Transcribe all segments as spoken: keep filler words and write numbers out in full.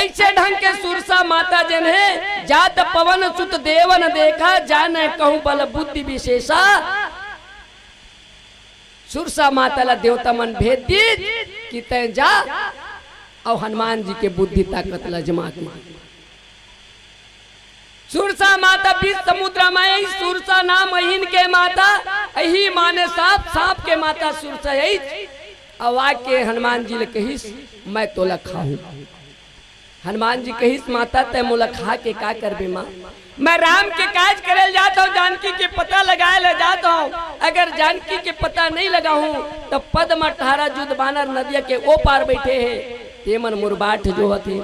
अइसे ढंग के सुरसा माता जेन हे, जात पवन सुत देवन देखा, जाने कहूँ बल बुद्धि विशेषा। सुरसा माता ला देवता मन भेज दीस कि तैं जा अउ हनुमान जी के बुद्धि ताकत ला आजमा के। सुरसा माता बीच समुद्र में आई, सुरसा नाम अहिन के माता, अही माने सांप, सांप के माता सुरसा आई। अउ आके हनुमान जी ले कहिस, "मैं तोला खाहूं।" हनुमान जी कहिस, "माता, तैं मोला खा के का करबे माँ? मैं राम के काज करे ल जात हूँ, जानकी के पता लगाए ल जात हूँ। अगर जानकी के पता नहीं लगाहूँ, त पद्म अठारह जुद बानर नदिया के ओ पार बैठे हे, तेमन मोर बाट जोहत हे।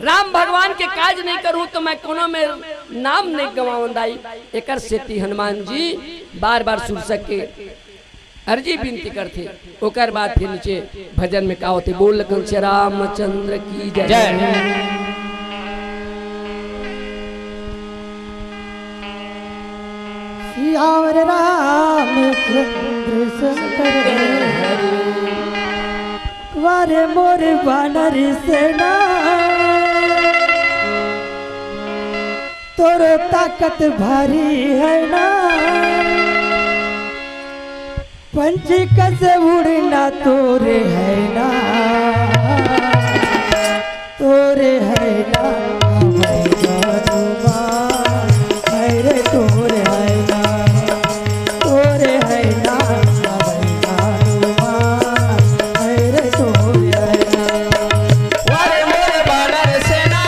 राम भगवान के काज नहीं करहूँ, त मैं कोनो में नाम नहीं गंवावंव दाई।" एकर सेती हनुमान जी बार-बार सुरसा के अर्जी बिनती करथे। ओकर बाद फिर नीचे भजन में का होथे, बोल लखन श्री रामचंद्र की जय। जय। सियावर रामचंद्र शंकर हरि। वारे मोर बानर सेना, तोर ताकत भारी है ना, पंछी कस उड़ना तोर है ना, तोर है ना, हवाई जहाज माँ, अरे तोर है ना, तोर है ना, हवाई जहाज माँ, अरे तोर है ना। वारे मोर बानर सेना,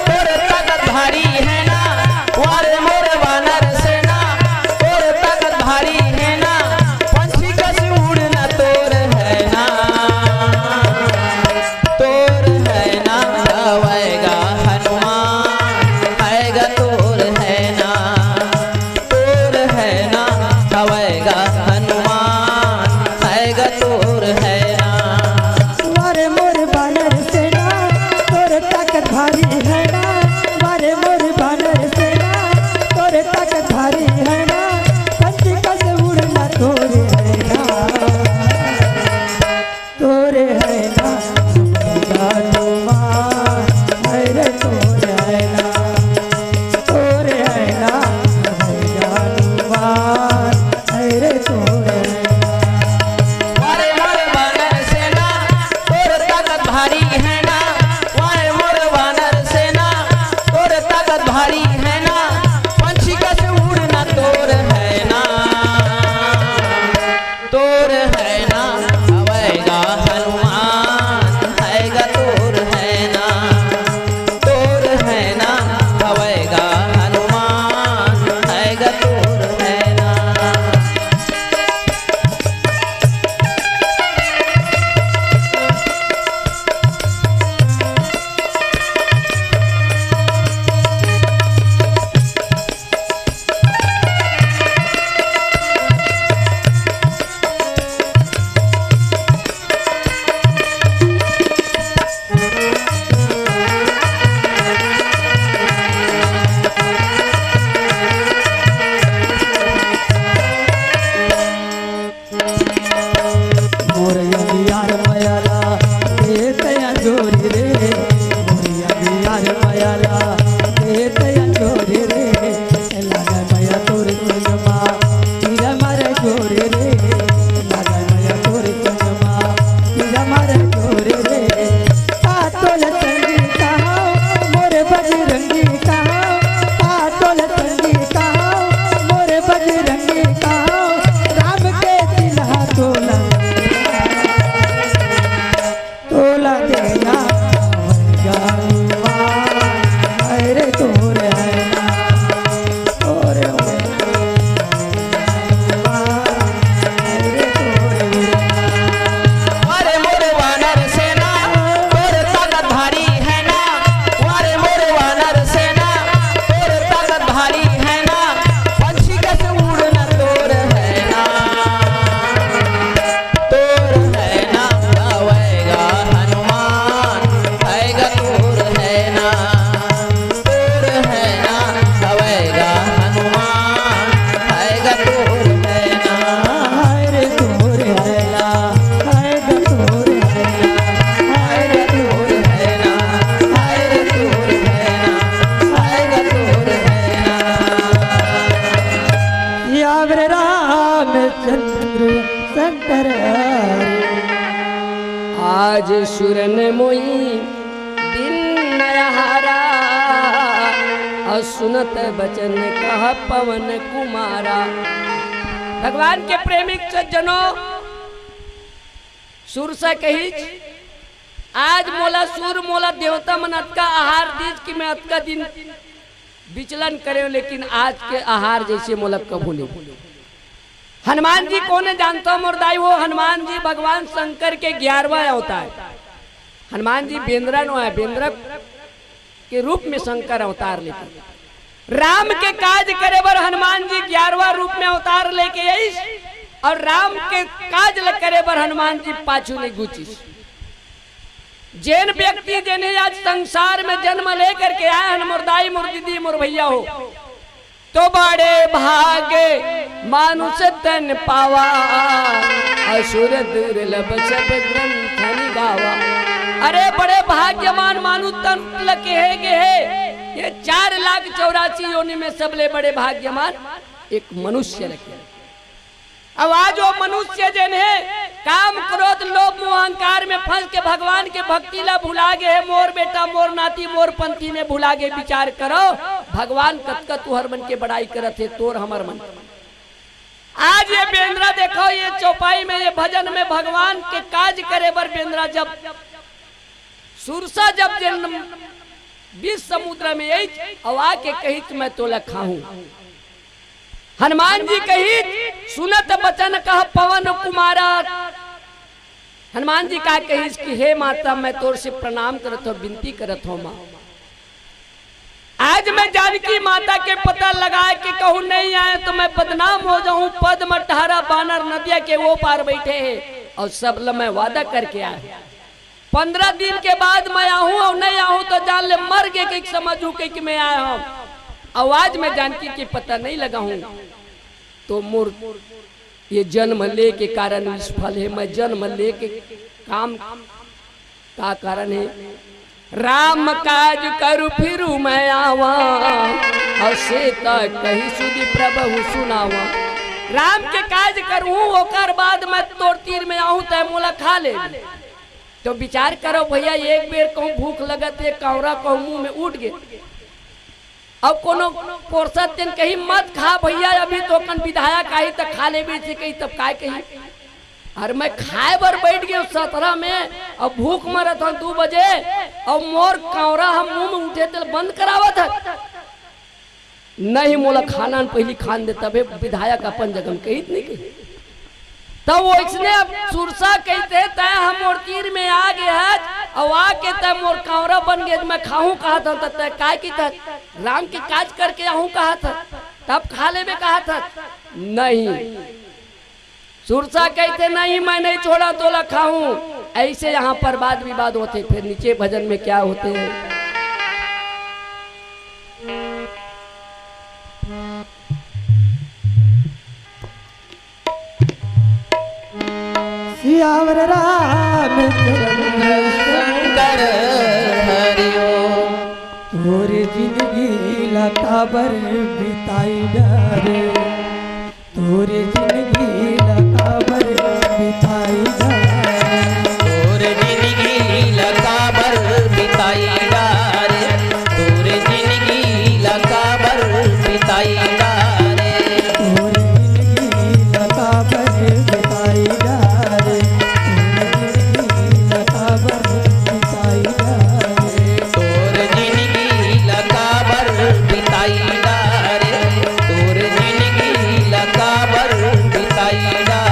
तोर ताकत भारी है ना। वारे मोर बानर सेना, तोर ताकत भारी है ना। पंछी कस उड़ना तोर है ना। तोर है ना हवैगा हनुमान, हैगा तोर है ना। तोर है ना हवैगा हनुमान, हैगा तोर है ना। वारे मोर बानर सेना, तोर ताकत भारी है ना। वारे मोर बानर सेना, तोर ताकत भारी है ना। पंछी कस उड़ना तोर है ना। तोर है ना, हनुमान, अरे तोर है ना, तोर है ना, हनुमान, अरे तोर है ना। वारे मोर बानर सेना, तोर ताकत भारी है ना। वारे मोर बानर सेना, तोर ताकत भारी है ना। पंछी कस उड़ना तोर है ना। तोर है ना, हवैगा हनुमान, हैगा तोर है ना। तोर है ना, हवैगा हनुमान, हैगा तोर है ना। मोर अंधियार मयाला देत अंजोरी रे, मोर अंधियार मयाला देत अंजोरी रे, लागे मया तोर संगमा, पीरा मारे जोरी रे, लागे मया तोर संगमा, पीरा मारे जोरी रे। का तोला संगी कहाओ, मोर बजरंगी कहाओ, का तोला संगी कहाओ, मोर बजरंगी कहाओ, राम के दिलहा तोला। तोला देना जानू माँ, अरे तोर है ना, तोर है ना। वारे मोर वानर सेना, तोर ताकत भारी है ना। वारे मोर वानर सेना, तोर ताकत भारी है ना। पंछी कस उड़ना तोर है ना। तोर है ना, हवैगा हनुमान, हैगा तोर है ना। तोर है ना, हवैगा हनुमान, हैगा तोर है ना। हाय रे तोर है ना, हैगा तोर है ना, हाय रे तोर है ना, हाय रे तोर है ना, हाय रे सुरन मोई दिन नयहारा, अउ सुनत बचन कह पवन कुमारा। भगवान के प्रेमी सज्जनों, सुरसा कहिस, आज मोला सुर, मोला देवता मन अतका आहार दीस कि मैं अतका दिन विचलन करेंव, लेकिन आज के आहार जइसे मोला कभू नहीं। हनुमान जी कोने जानथव मोर दाई हो? हनुमान जी भगवान शंकर के ग्यारहवाँ अवतार। हनुमान जी बेंदरा नो आय, बेंदरा के रूप में शंकर अवतार लेके, राम के काज करे बर हनुमान जी ग्यारहवाँ रूप में अवतार लेके आइस, अउ राम के काज ल करे बर हनुमान जी पाछू नहीं घुचिस। जेन व्यक्ति जेने आज संसार में जन्म लेकर के आए हन, मोर दाई, मोर दीदी, मोर भैया हो, तो बड़े भाग मानुष तन पावा, असुर दुर्लभ सब ग्रंथन गावा। अरे बड़े भाग्यमान मानुष तन ल केहे गे हे, ये चार लाख चौरासी योनि में सबले बड़े भाग्यमान एक मनुष्य ल केहे। अब आज वो मनुष्य जेन हे, काम, क्रोध, लोभ, मोह, अहंकार में फंस के भगवान के भक्ति ला भुला गे हे। मोर बेटा, मोर नाती, मोर पंथी में भुला गे। विचार करो, भगवान कतका तुहर मन के बड़ाई करत हे, तोर हमर मन। आज ये बेंदरा देखो, ये चौपाई में, ये भजन में भगवान के काज करे बर बेंदरा जब सुरसा जब जेन बीच समुद्र में आइस, अउ आके कहिस, "मैं तोला खाहूं।" हनुमान जी कहिस, "सुनत बचन कह पवन कुमारा।" हनुमान जी का कहिस कि हे माता, मैं तोर से प्रणाम करत हूँ, विनती करत हूँ माँ, आज मैं जानकी माता के पता लगा के कहूँ नहीं आए तो मैं बदनाम हो जाऊं। पद्म टहरा बानर नदिया के वो पार बैठे हैं अउ सब ल मैं वादा करके आए हूँ। पंद्रह दिन के बाद मैं आहूं अउ नहीं आहूं तो जान ले मर गे कहिके समझहूं कहिके मैं आए हूं। अउ आज मैं जानकी के पता नहीं लगाहूं तो मोर ये जन्म ले के कारण निष्फल हे। मैं जन्म ले के काम का कारण हे? राम काज करूं फिरूं मैं आवां, अउ सीता कही सुधि प्रभु सुनावां। राम के काज करहूं, ओकर बाद मैं तोर तीर में आहूं, तैं मोला खा ले। तो विचार करो भैया, एक बेर कहूं भूख लगत हे, कांवरा कहूं मुंह में उठ गे, अउ कोनो पोरसत तेन कही, "मत खा भैया, अभी तो कन विधायक आही त खा लेबे," से कही, तब काय कही? अरे मैं खाए बर बैठ गेंव सतरा में, अउ भूख मरत हंव दू बजे, अउ मोर कांवरा ह मुंह में उठे तेला बंद करावत हे। नहीं, मोला खाना न पहिली खान दे, तभे विधायक अपन जगह में कहित नहीं कही। तब वइसने अब सुरसा कहिथे, "तैं ह मोर तीर में आ गे हस, अउ आके तैं मोर कांवरा बन गे, मैं खाहूं कहत हंव, त तैं काय कहिथस? राम के काज करके आहूं कहत हस, तब खा लेबे कहत हस।" नहीं, सुरसा कहिथे, "नहीं, मैं नहीं छोड़ा तोला खाहूं।" ऐसे यहां पर वाद विवाद होथे। फिर नीचे भजन में क्या होथे? सियावर रामचंद्र शंकर हरि ओम। तोरे जिंदगी ला काबर बिताई डारे, तोरे जिंदगी ला काबर बिताई डारे। तोरे जिंदगी ला काबर बिताई डारे। तोरे जिंदगी ला काबर बिताई डारे। तोरे जिंदगी ला काबर बिताई डारे। तोरे जिंदगी ला काबर बिताई डारे। तोर जिनगी ला काबर बिताई डारे, तोर जिनगी ला काबर बिताई डारे।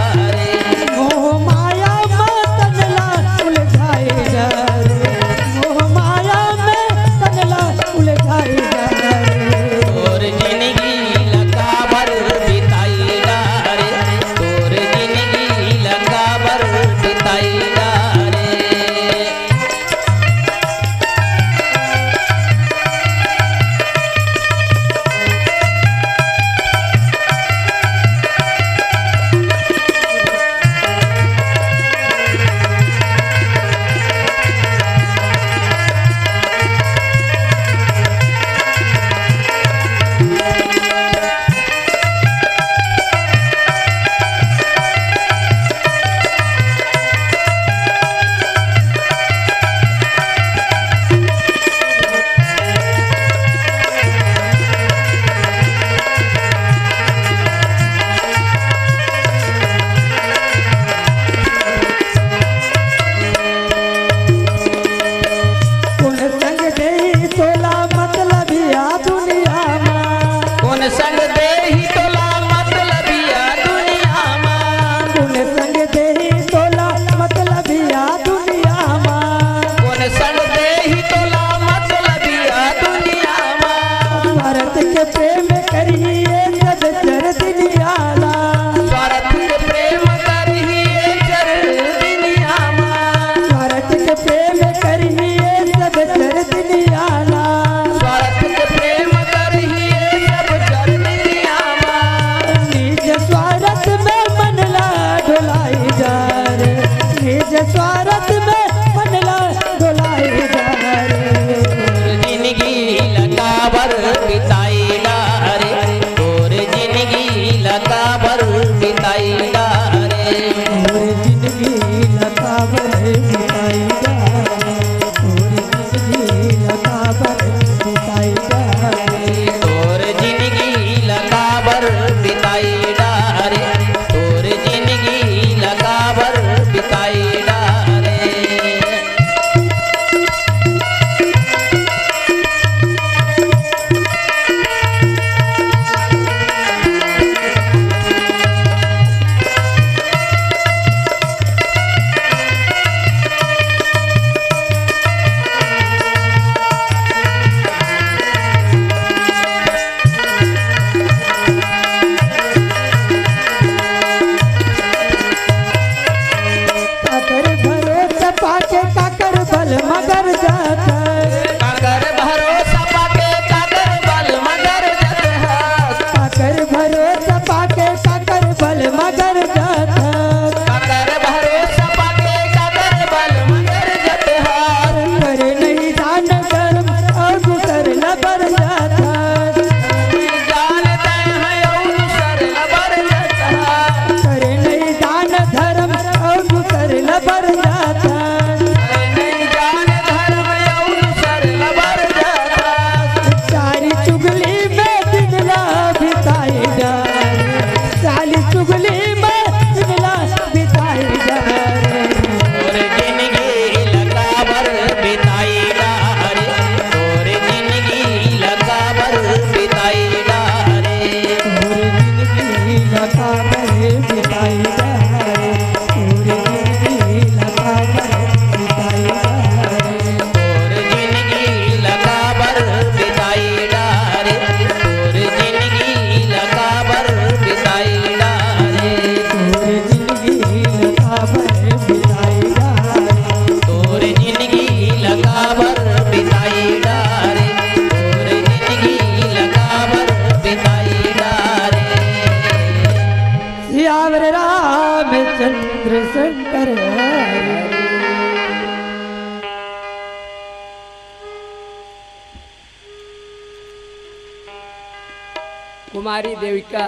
कुमारी देविका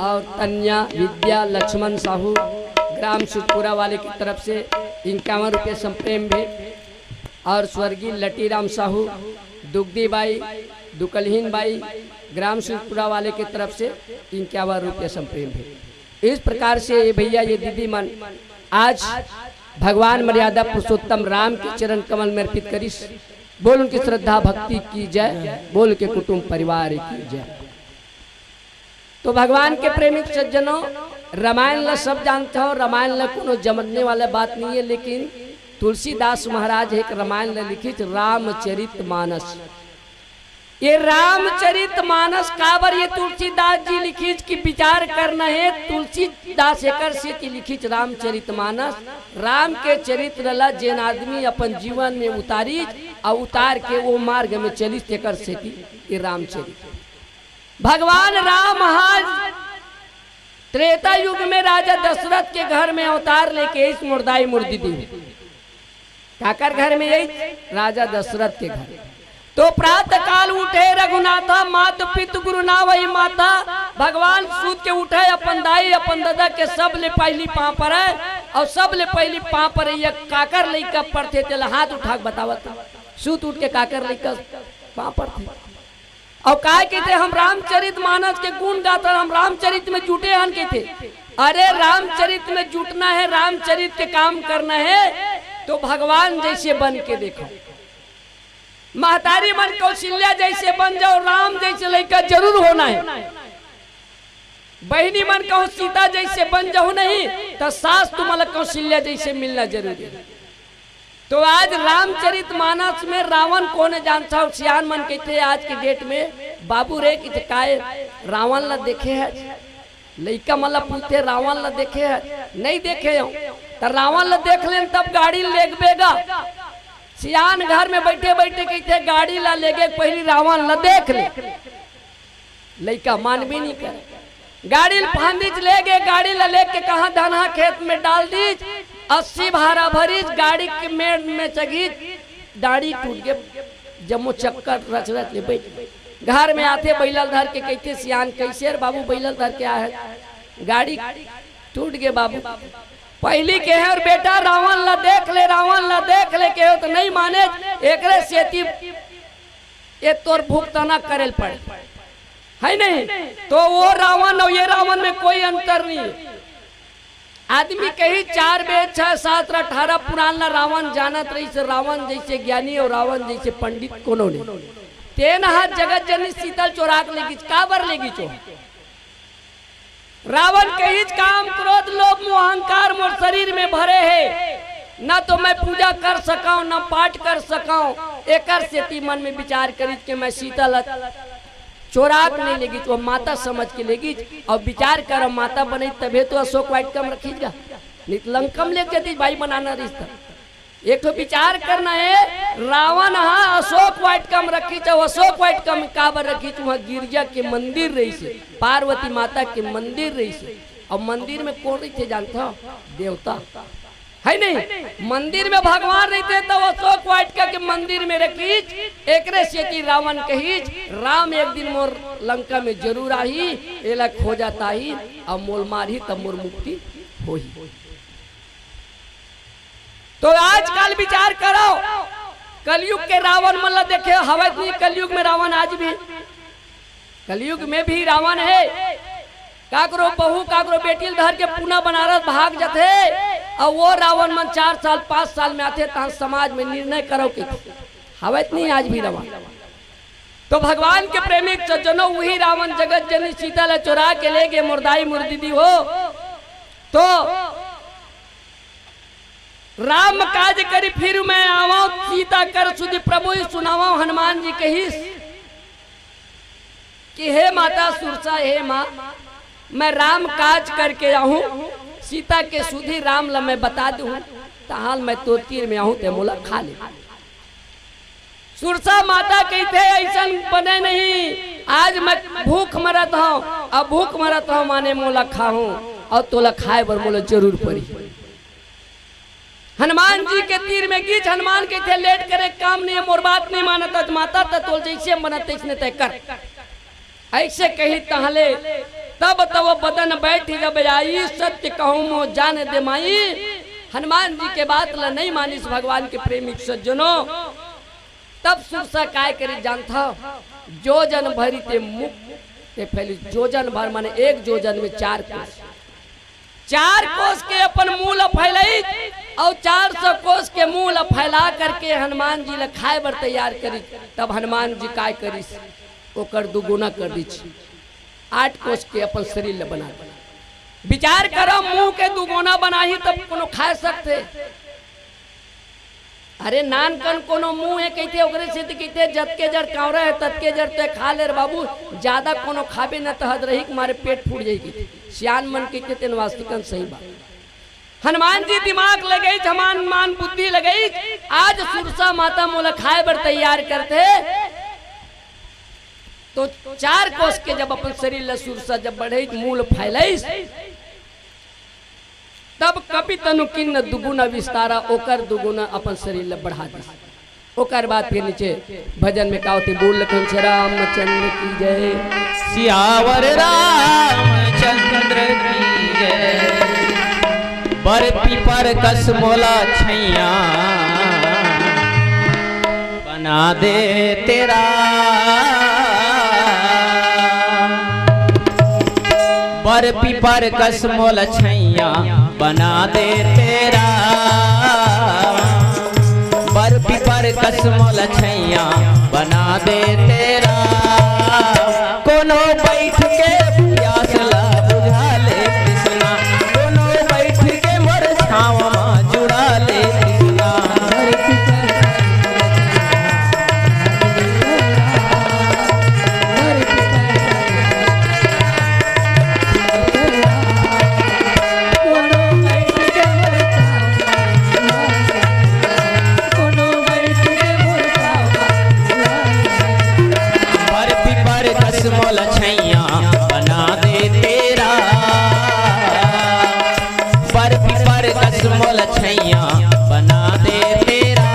और तन्या विद्या लक्ष्मण साहू ग्राम सुरपुरा वाले की तरफ से इक्यावन रुपये संप्रेम भेंट और स्वर्गीय लटीराम साहू, दुगदी बाई, दुकलहीन बाई, ग्राम सुरपुरा वाले की तरफ से इक्यावन रुपये संप्रेम भेंट। इस प्रकार से ये भैया, ये दीदी मन आज भगवान मर्यादा पुरुषोत्तम राम के चरण कमल में अर्पित करिस। बोल उनकी श्रद्धा भक्ति की जय, बोल उनके कुटुंब परिवार की जय। तो भगवान के प्रेमी सज्जनों, रामायण ला सब जानते हो, रामायण ला कोनो जमने वाला बात नहीं है, लेकिन तुलसीदास महाराज एक रामायण ला लिखिस, रामचरित मानस। ये रामचरित मानस काबर ये तुलसीदास जी लिखिस कि विचार करना है, तुलसीदास एकर सेती लिखिस रामचरित मानस। राम के चरित्र ला जेन आदमी अपन जीवन में उतारिस और उतार के वो मार्ग में चलिस, तेकर सेती ये रामचरित। भगवान राम महाराज त्रेता युग में राजा दशरथ के घर में अवतार लेके इस मुर्दाई मुर्दी दी। काकर घर में? यही राजा दशरथ के घर। तो प्रातः काल उठे रघुनाथा, मात पित गुरु ना वही माता। भगवान सूत के उठे, अपन दाई अपन दादा के सबले पहली पाँव परे, और सबले पहली पाँव परे ये काकर लइका परथे, तेला हाथ उठा के बतावत। सूत उठ के काकर लइका पाँव परथे। अउ काय कहिथे, हम रामचरित मानस के गुण गाथन, हम रामचरित में जुटे हन कहिथे। अरे, रामचरित में जुटना है, रामचरित के काम करना है, तो भगवान जैसे बन के देखो। महतारी मन कौशल्या जैसे बन जाओ, राम जैसे लइका जरूर होना है। बहिनी मन कहूँ सीता जैसे बन जाहू नहीं, तो सास तुम्हारा कौशल्या जैसे मिलना जरूरी है। तो आज रामचरित मानस में रावण कौन है जानता हो? सियान मन कहते आज के डेट में, बाबू रे, कि काय रावण ला देखे है? लइका मन ला पूछते, रावण ला देखे है? नहीं देखे हो। तो रावण ला देख लेन तब गाड़ी लेगबे गा। सियान घर में बैठे बैठे कहते गाड़ी ला लेगे, पहली रावण ला देख ले। लइका मानबे नहीं करे। गाड़ी ल फांदिच ले गे, गाड़ी ल लेके कहाँ धनहा खेत में डाल दीच, अस्सी भारा भरीच, गाड़ी के मेड़ में चघीच, डाड़ी टूट गे, जम्मो चक्कर रच रच ले बैठ गे। घर में आथे बैला ल धर के, कहिथे सियान, कैसे रे बाबू बैला ल धर के आए है? गाड़ी टूट गे बाबू। पहली कहे और बेटा रावण ला देख ले, रावण ला देख ले, कहे तो नहीं माने, एकरे सेती ये तोर भुगतना करे ल पड़े, है नहीं? तो वो रावण और ये रावण में कोई अंतर नहीं है। आदमी कहीं चार वेद, छह शास्त्र, अठारह पुराण ला रावण जानत रहिस, रावण जैसे ज्ञानी और रावण जैसे पंडित कोनो नहीं। तेन हा जगत जननी सीता ल चोरा के लेगिच, काबर लेगिच ओ? रावण कहिच काम, क्रोध, लोभ, मोह, अहंकार मोर शरीर में भरे है, ना तो मैं पूजा कर सकाऊं, ना पाठ कर सकाऊं। एकर सेती मन में विचार करिच के मैं सीता ल चोरा के नहीं लेगिच, वो माता समझ के लेगिच। और विचार कर, माता बने तभे तो अशोक वाटिका में रखिच गा, नहीं तो लंका में लेके दी बाई बनाना रिश्ता। एक ठो विचार करना है, रावण हा अशोक वाटिका में रखिच, अशोक वाटिका में काबर रखिच? वहाँ गिरजा के मंदिर रहिसे, पार्वती माता के मंदिर रहिसे। और मंदिर में कौन रहिथे जानता हो? देवता, है नहीं? मंदिर में भगवान रहिथे तो अशोक वाटिका के मंदिर में रखिच। एकरे सेती रावण कहिच, राम एक दिन मोर लंका में जरूर आही, एला खोजत आही, अब मोल मारही तब मोर मुक्ति होही। तो आजकल विचार करो, कलयुग के रावण मन ला देखे हवत नहीं, कलयुग में रावण आज भी, कलयुग में भी रावण है। काकरो बहू, काकरो बेटी ल धर के पूना बनारस भाग जथे, और वो रावण मन चार साल, पाँच साल में आथे, तहाँ समाज में निर्णय करो के हवत नहीं आज भी रावण। तो भगवान के प्रेमी सज्जनों, वही रावण जगत जननी सीता ला चोरा के ले गे, मुर्दाई मुर्दी दी हो। तो राम काज करी फिर मैं आवां, सीता कर सुधि प्रभु ही सुनावां। हनुमान जी कहिस कि हे माता सुरसा, हे माँ, मैं राम काज करके आहूं, सीता के सुधि राम ला मैं बता दूं, तहाल मैं तोर तीर में आहूं, ते मोला खा ले। सुरसा माता कहिथे, "अइसन बने नहीं, आज मैं भूख मरत हंव, अब भूख मरत हंव माने मोला खाहूं, अउ तोला खाए बर मोला जरूर परी।" हनुमान जी के तीर में गिच, हनुमान कहिथे, "लेट करे काम नहीं है, मोर बात नहीं मानत हस माता, त तोल जइसे बनत तइसने तय कर।" अइसे कही तहले, तब तब बदन बैठ जब आई, सत्य कहूँ मोह जान दे माई। हनुमान जी के बात ल नहीं मानिस भगवान के प्रेमी सज्जनों। तब सुरसा काय करिस जानथव? जोजन भरि ते मुख ते फैलिस। जोजन भर माने एक जोजन में चार कोस। चार कोस के अपन मुँह ल फैलाइस अउ चार सौ कोस के मुँह ल फैला करके हनुमान जी ल खाए बर तैयार करिस। तब हनुमान जी काय करिस? ओकर दुगुना कर दिस। आठ कोस के अपन शरीर ल बना दिस। विचार करो, मुँह के दुगुना बनाही तब कोनो खा सकथे? अरे नानकन कोनो मुँह हे कहिथे, ओकरे सेती कहिथे, "जतके जड़ कांवरा हे, ततके जड़ ते खा ले रे बाबू, जादा कोनो खाबे न त हदरही के मारे पेट फूट जाही," कहिथे। सियान मन कहिथे, तेन वास्तविकन सही बात। हनुमान जी दिमाग लगइस, हनुमान बुद्धि लगइस, आज सुरसा माता मोला खाए बर तैयार करथे, तो चार कोस के जब अपन शरीर ल सुरसा जब बढ़इस, मुँह ल फैलाइस, तब कपि तनु कीन्ह दुगुना विस्तारा, ओकर दुगुना अपन शरीर ल बढ़ा दिस। ओकर बाद फिर नीचे भजन में का होथे, बोल लखन से रामचंद्र की जय। सियावर रामचंद्र की जय। बर पीपर कस मोला छैया बना दे तेरा। बर पीपर कस मोला छैया बना दे तेरा। बर पीपर कस मोला छैया बना दे तेरा। कोनो बैठ के प्यास ला बुझा ले कृष्णा, कोनो बैठ के मोर छाँव मा जुड़ा ले कृष्णा। बर पीपर कस मोला छैया बना दे तेरा। बर पीपर कस मोला छैया बना दे तेरा।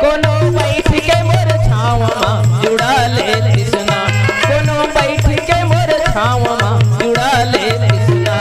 कोनो बैठ के मोर छाँव मा जुड़ा ले कृष्णा, कोनो बैठ के मोर छाँव मा जुड़ा ले कृष्णा।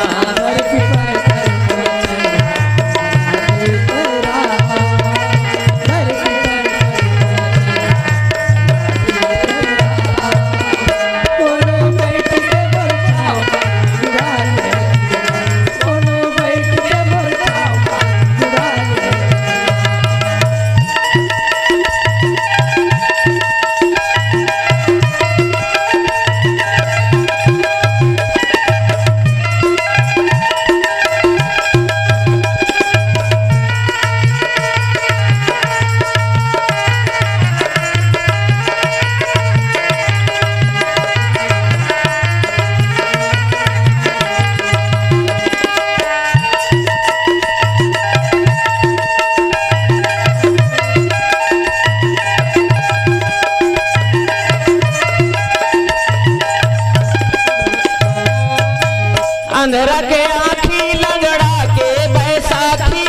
अंधरा के आँखी, लंगड़ा के बैसाखी,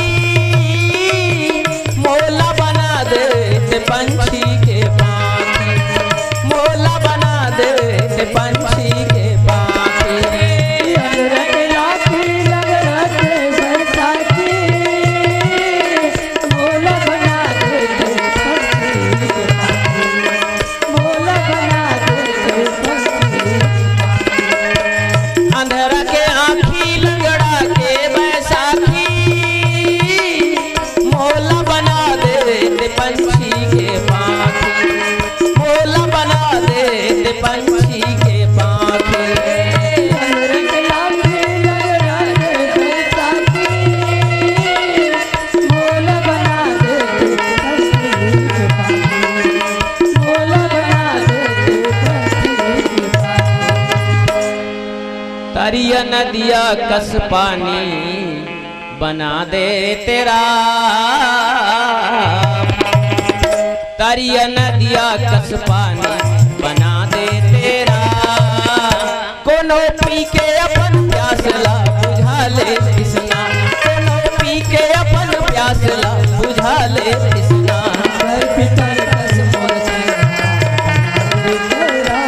मोला बना दे ते पंछी के पाखी, मोला बना दे ते पंछी के पाखी। अंधरा के आँखी, लंगड़ा के बैसाखी, मोला बना दे ते पंछी के पाखी। अंधरा के आँखी, लंगड़ा के बैसाखी, मोला बना दे ते पंछी के पाखी, मोला बना दे ते पंछी के पाखी। तरिया नदिया कस पानी बना दे तेरा। तरिया नदिया कस पानी बना दे तेरा। कोनो पी के अपन प्यास ला बुझा ले कृष्णा, कोनो पी के अपन प्यास ला बुझा ले कृष्णा। बर पीपर कस मोला छैया बना दे तेरा।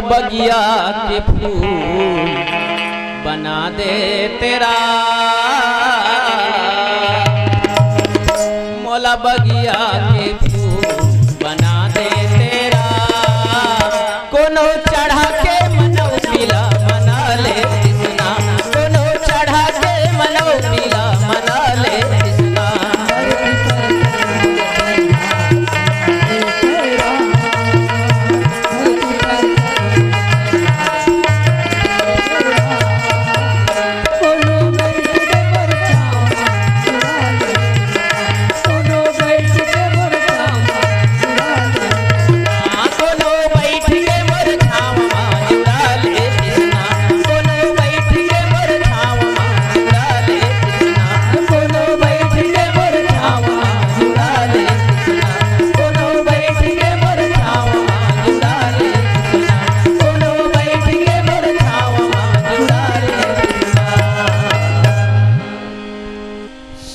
बगिया के फूल बना दे तेरा, मोला बगिया के फूल बना दे तेरा। कोनो चढ़ा के मनौती ला मना ले कृष्णा, कोनो चढ़ा के मनौती ला मना ले कृष्णा।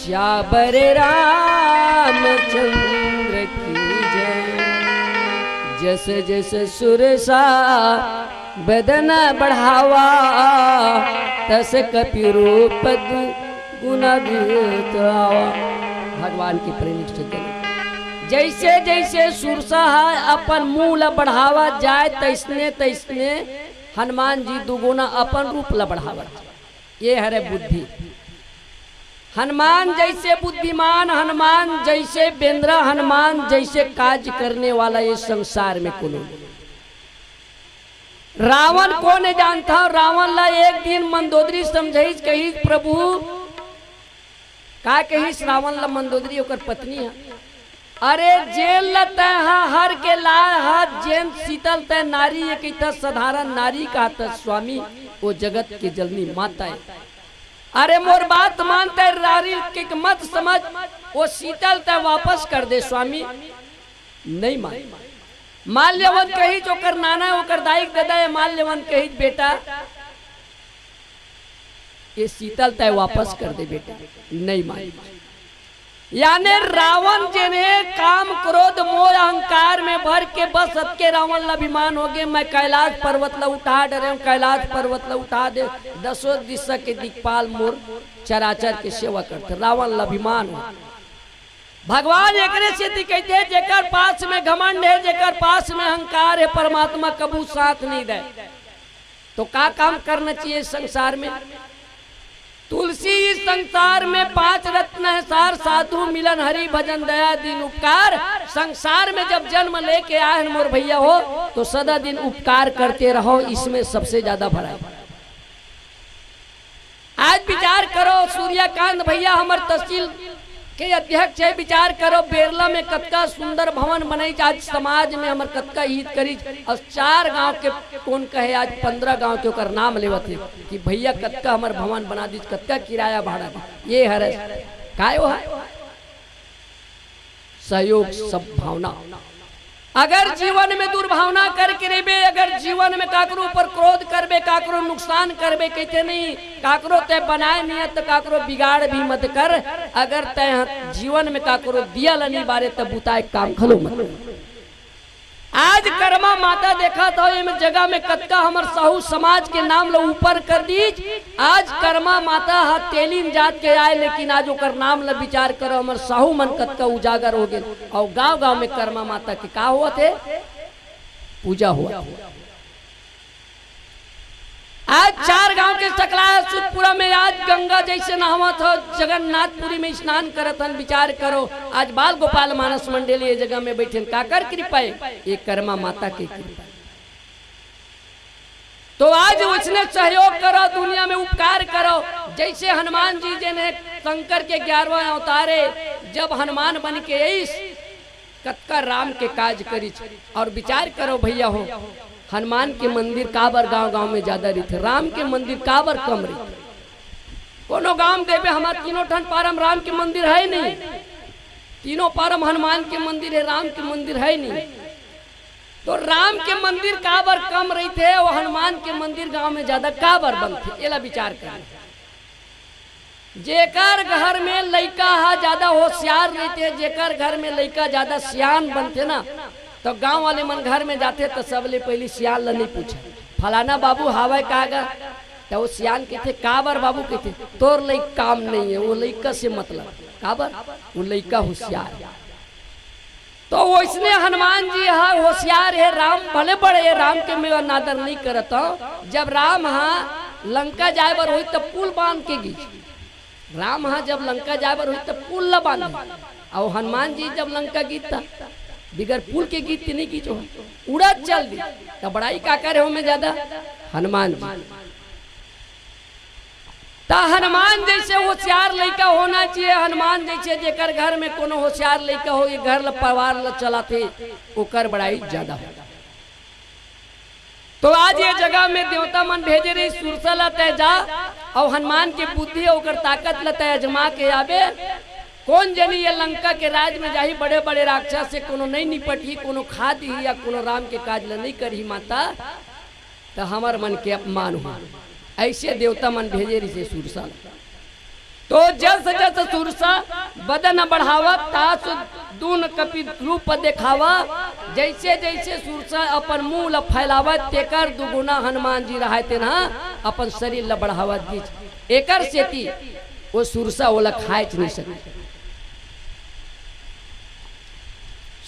श्यावर रामचंद्र की जय। जस जस सुरसा बदन बढ़ावा, तस कपि रूप दु-, गुना विहित आवा। भगवान के प्रेम से चले। जैसे जैसे सुरसा ह अपन मुंह ला बढ़ावा जाय, तैसने तैसने हनुमान जी दुगुना अपन रूप ला बढ़ावा। ये हरे बुद्धि। हनुमान जैसे बुद्धिमान, हनुमान जैसे बेंदरा, हनुमान जैसे काज करने वाला ये संसार में कोनो नहीं। रावण कोन जानत हे? रावण ला एक दिन मंदोदरी समझाइस, कहिस, "प्रभु," का कहिस रावण ला मंदोदरी, ओकर पत्नी ह, "अरे, जेन ल तैं ह हर के लाय ह, जेन सीता ल तैं नारी ये कहिथस, साधारण नारी कहत हस स्वामी, वो जगत के जननी माता हे। अरे, मोर बात मान, तैं नारी के मत समझ, वो सीता ल तैं वापस कर दे स्वामी।" नइ मान। माल्यवंत कहिच, ओकर नाना, ओकर दाई के ददा हे माल्यवंत, कहिच, "बेटा, ये सीता ल तैं वापस कर दे बेटा।" नइ मान। याने रावण जेन हे काम, क्रोध, मोह, अहंकार में भर के बस अतके रावण ल अभिमान होगे, "मैं कैलाश पर्वत ल उठा डरेंव, कैलाश पर्वत ल उठा दे, दसों दिशा के दिक्पाल मोर चराचर के सेवा करथे।" रावण ल अभिमान हो। भगवान एकरे सेती कहिथे, जेकर पास में घमंड हे, जेकर पास में अहंकार हे, परमात्मा कभू साथ नइ दे। तो का काम करना चाहिए संसार में? तुलसी इस संसार में पांच रत्न हे सार, साधु मिलन हरि भजन दया दीन उपकार। संसार में जब जन्म लेके आए हन मोर भैया हो, तो सदा दिन उपकार करते रहो, इसमें सबसे ज्यादा भलाई। आज विचार करो, सूर्यकांत भैया हमर तहसील के अध्यक्ष हे, विचार करो, बेरला में कतका सुंदर भवन बनइच, आज समाज में हमर कतका हित करिच, अउ चार गांव के कोन कहे, आज पंद्रह गांव के ओकर नाम लेवत हे कि भैया कतका हमर भवन बना दीच, कतका किराया भाड़ा दीच। ये हरे काय ओ हे? सहयोग, सद्भावना। अगर जीवन में दुर्भावना करके रहिबे, अगर जीवन में काकरो ऊपर क्रोध करबे, काकरो नुकसान करबे, कहिथे नहीं, काकरो तैं बनाए नहीं हे, तो काकरो बिगाड़ भी मत कर। अगर तैं ह-, जीवन में काकरो दिया ल नहीं बारे, तब बुताए काम घलो मत कर। आज करमा माता देखत हो, एमे जगह में कतका हमर साहू समाज के नाम ल ऊपर कर दीच। आज करमा माता ह तेलिन जात के आए, लेकिन आज ओकर नाम ल विचार करो, हमर साहू मन कतका उजागर हो गे। अउ गांव-गांव में करमा माता के का होवत हे? पूजा होवत हे। आज चार गांव के सकला हे सुतपुरा में, आज गंगा जैसे नहावत हो, जगन्नाथपुरी में स्नान करत हन। विचार करो, आज बाल गोपाल मानस मंडली ये जगह में बैठे हन, काकर कृपा हे? ये करमा माता के कृपा हे। तो आज उसने सहयोग करो, दुनिया में उपकार करो। जैसे हनुमान जी जेन हे शंकर के ग्यारहवाँ अवतार हे, जब हनुमान बन के अइस, कतका राम के काज करिच। अउ विचार करो भैया हो, हनुमान के मंदिर काबर गांव-गांव में ज्यादा रहिथे, राम के मंदिर काबर कम रहिथे? कोनो गांव में देबे, हमर तीनों ठन पारम राम के मंदिर हे नहीं, तीनों पारम हनुमान के मंदिर हे, राम के मंदिर हे नहीं। तो राम के मंदिर काबर कम रहिथे अउ हनुमान के मंदिर गांव में ज्यादा काबर बनथे, एला विचार करना। जेकर घर में लइका ह ज्यादा होशियार रहिथे, जेकर घर में लइका ज्यादा सियान बनथे ना, तो गांव वाले मन घर में जाथे तो सबले पहली सियान ल नहीं पूछे, "फलाना बाबू हावय का गा?" तो वो सियान कहिथे, "काबर बाबू?" कहिथे, "तोर लइक काम नहीं है, वो लइका से मतलब।" काबर? वो लइका होशियार है। तो वैसने हनुमान जी हा होशियार है, राम भले बड़े है, राम के मैं अनादर नहीं करत हूँ। जब राम हा लंका जाए बर होई तब पुल बांध के गीस। राम हा जब लंका जाए बर होई तब पुल ला बांधे, अउ हनुमान जी जब लंका गीस ता बिगर पुल के गीस ते नहीं गीस, उड़त चल दी। तो बड़ाई का करे हो में ज्यादा? हनुमान जी। ता हनुमान जैसे होशियार लइका होना चाहिए। हनुमान जैसे जेकर घर में कोनो होशियार लइका हो, ये घर ल परिवार ल चलाथे, ओकर बड़ाई ज्यादा हो। तो आज ये जगह में देवता मन भेजे रही, सुरसा ल तय जा, अउ हनुमान के बुद्धि अउ ओकर ताकत ल तय अजमा के आबे। कौन जनी ये लंका के राज में जाही, बड़े बड़े राक्षस से कोनो नहीं निपटही, कोनो खा दिही या कोनो राम के काज ल नहीं करही माता, तो हमर मन के अपमान हो। ऐसे देवता मन भेजे रही से सुरसा ल। तो जस जस सुरसा बदन बढ़ावत, तास दून कपि रूप देखावा। जैसे जैसे सुरसा अपन मुंह ल फैलावत, तेकर दुगुना हनुमान जी रहाय तेन ह अपन शरीर ल बढ़ावत गीस। एकर सेती वो सुरसा ओला खाएच नहीं सके।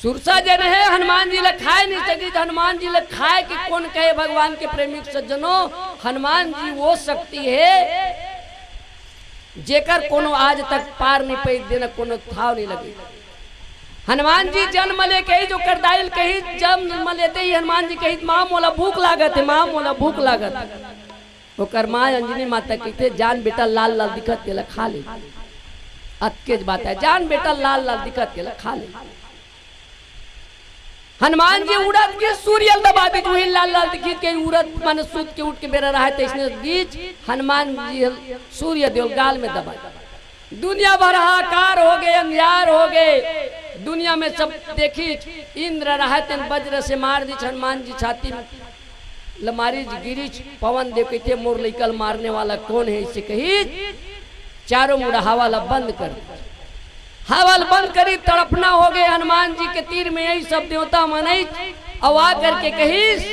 सुरसा जेन हे हनुमान जी ल खाए नहीं सकिस। हनुमान जी ल खाए के कोन कहे? भगवान के प्रेमी सज्जनों, हनुमान जी वो शक्ति हे जेकर कोनो आज तक पार नहीं पई देना, कोनो थाव नहीं लगे। हनुमान जी जन्म ले कही जो करदाइल कही, जन्म लेते ही हनुमान जी कही, "माँ मोला भूख लागत हे, माँ मोला भूख लागत हे।" ओकर माँ अंजनी माता कहिथे, "जान बेटा लाल लाल दिखत तेला खा ले।" अतकेच बात हे, "जान बेटा लाल लाल दिखत तेला खा ले।" हनुमान जी उड़त के सूर्य ल दबा दीस, वही लाल लाल दिखिस के उड़त मन सुत के उठ के बेरा रहाय तैसने गीस। हनुमान जी सूर्य देव ल गाल में दबा दीस। दुनिया भर हाहाकार हो गए, अंधियार हो गए। दुनिया में सब देखिस, इंद्र रहाय तेन वज्र से मार दीस हनुमान जी छाती में। ल मारिस गिरिस। पवन देव कहिथे, "मोर लइका ल मारने वाला कौन है?" इसे कहिस, चारों मुड़ा हवा ल बंद कर दीस। हवा ल बंद करी, तड़फना हो गए हनुमान जी के तीर में। यही सब देवता मन आइस, अउ आ करके कहिस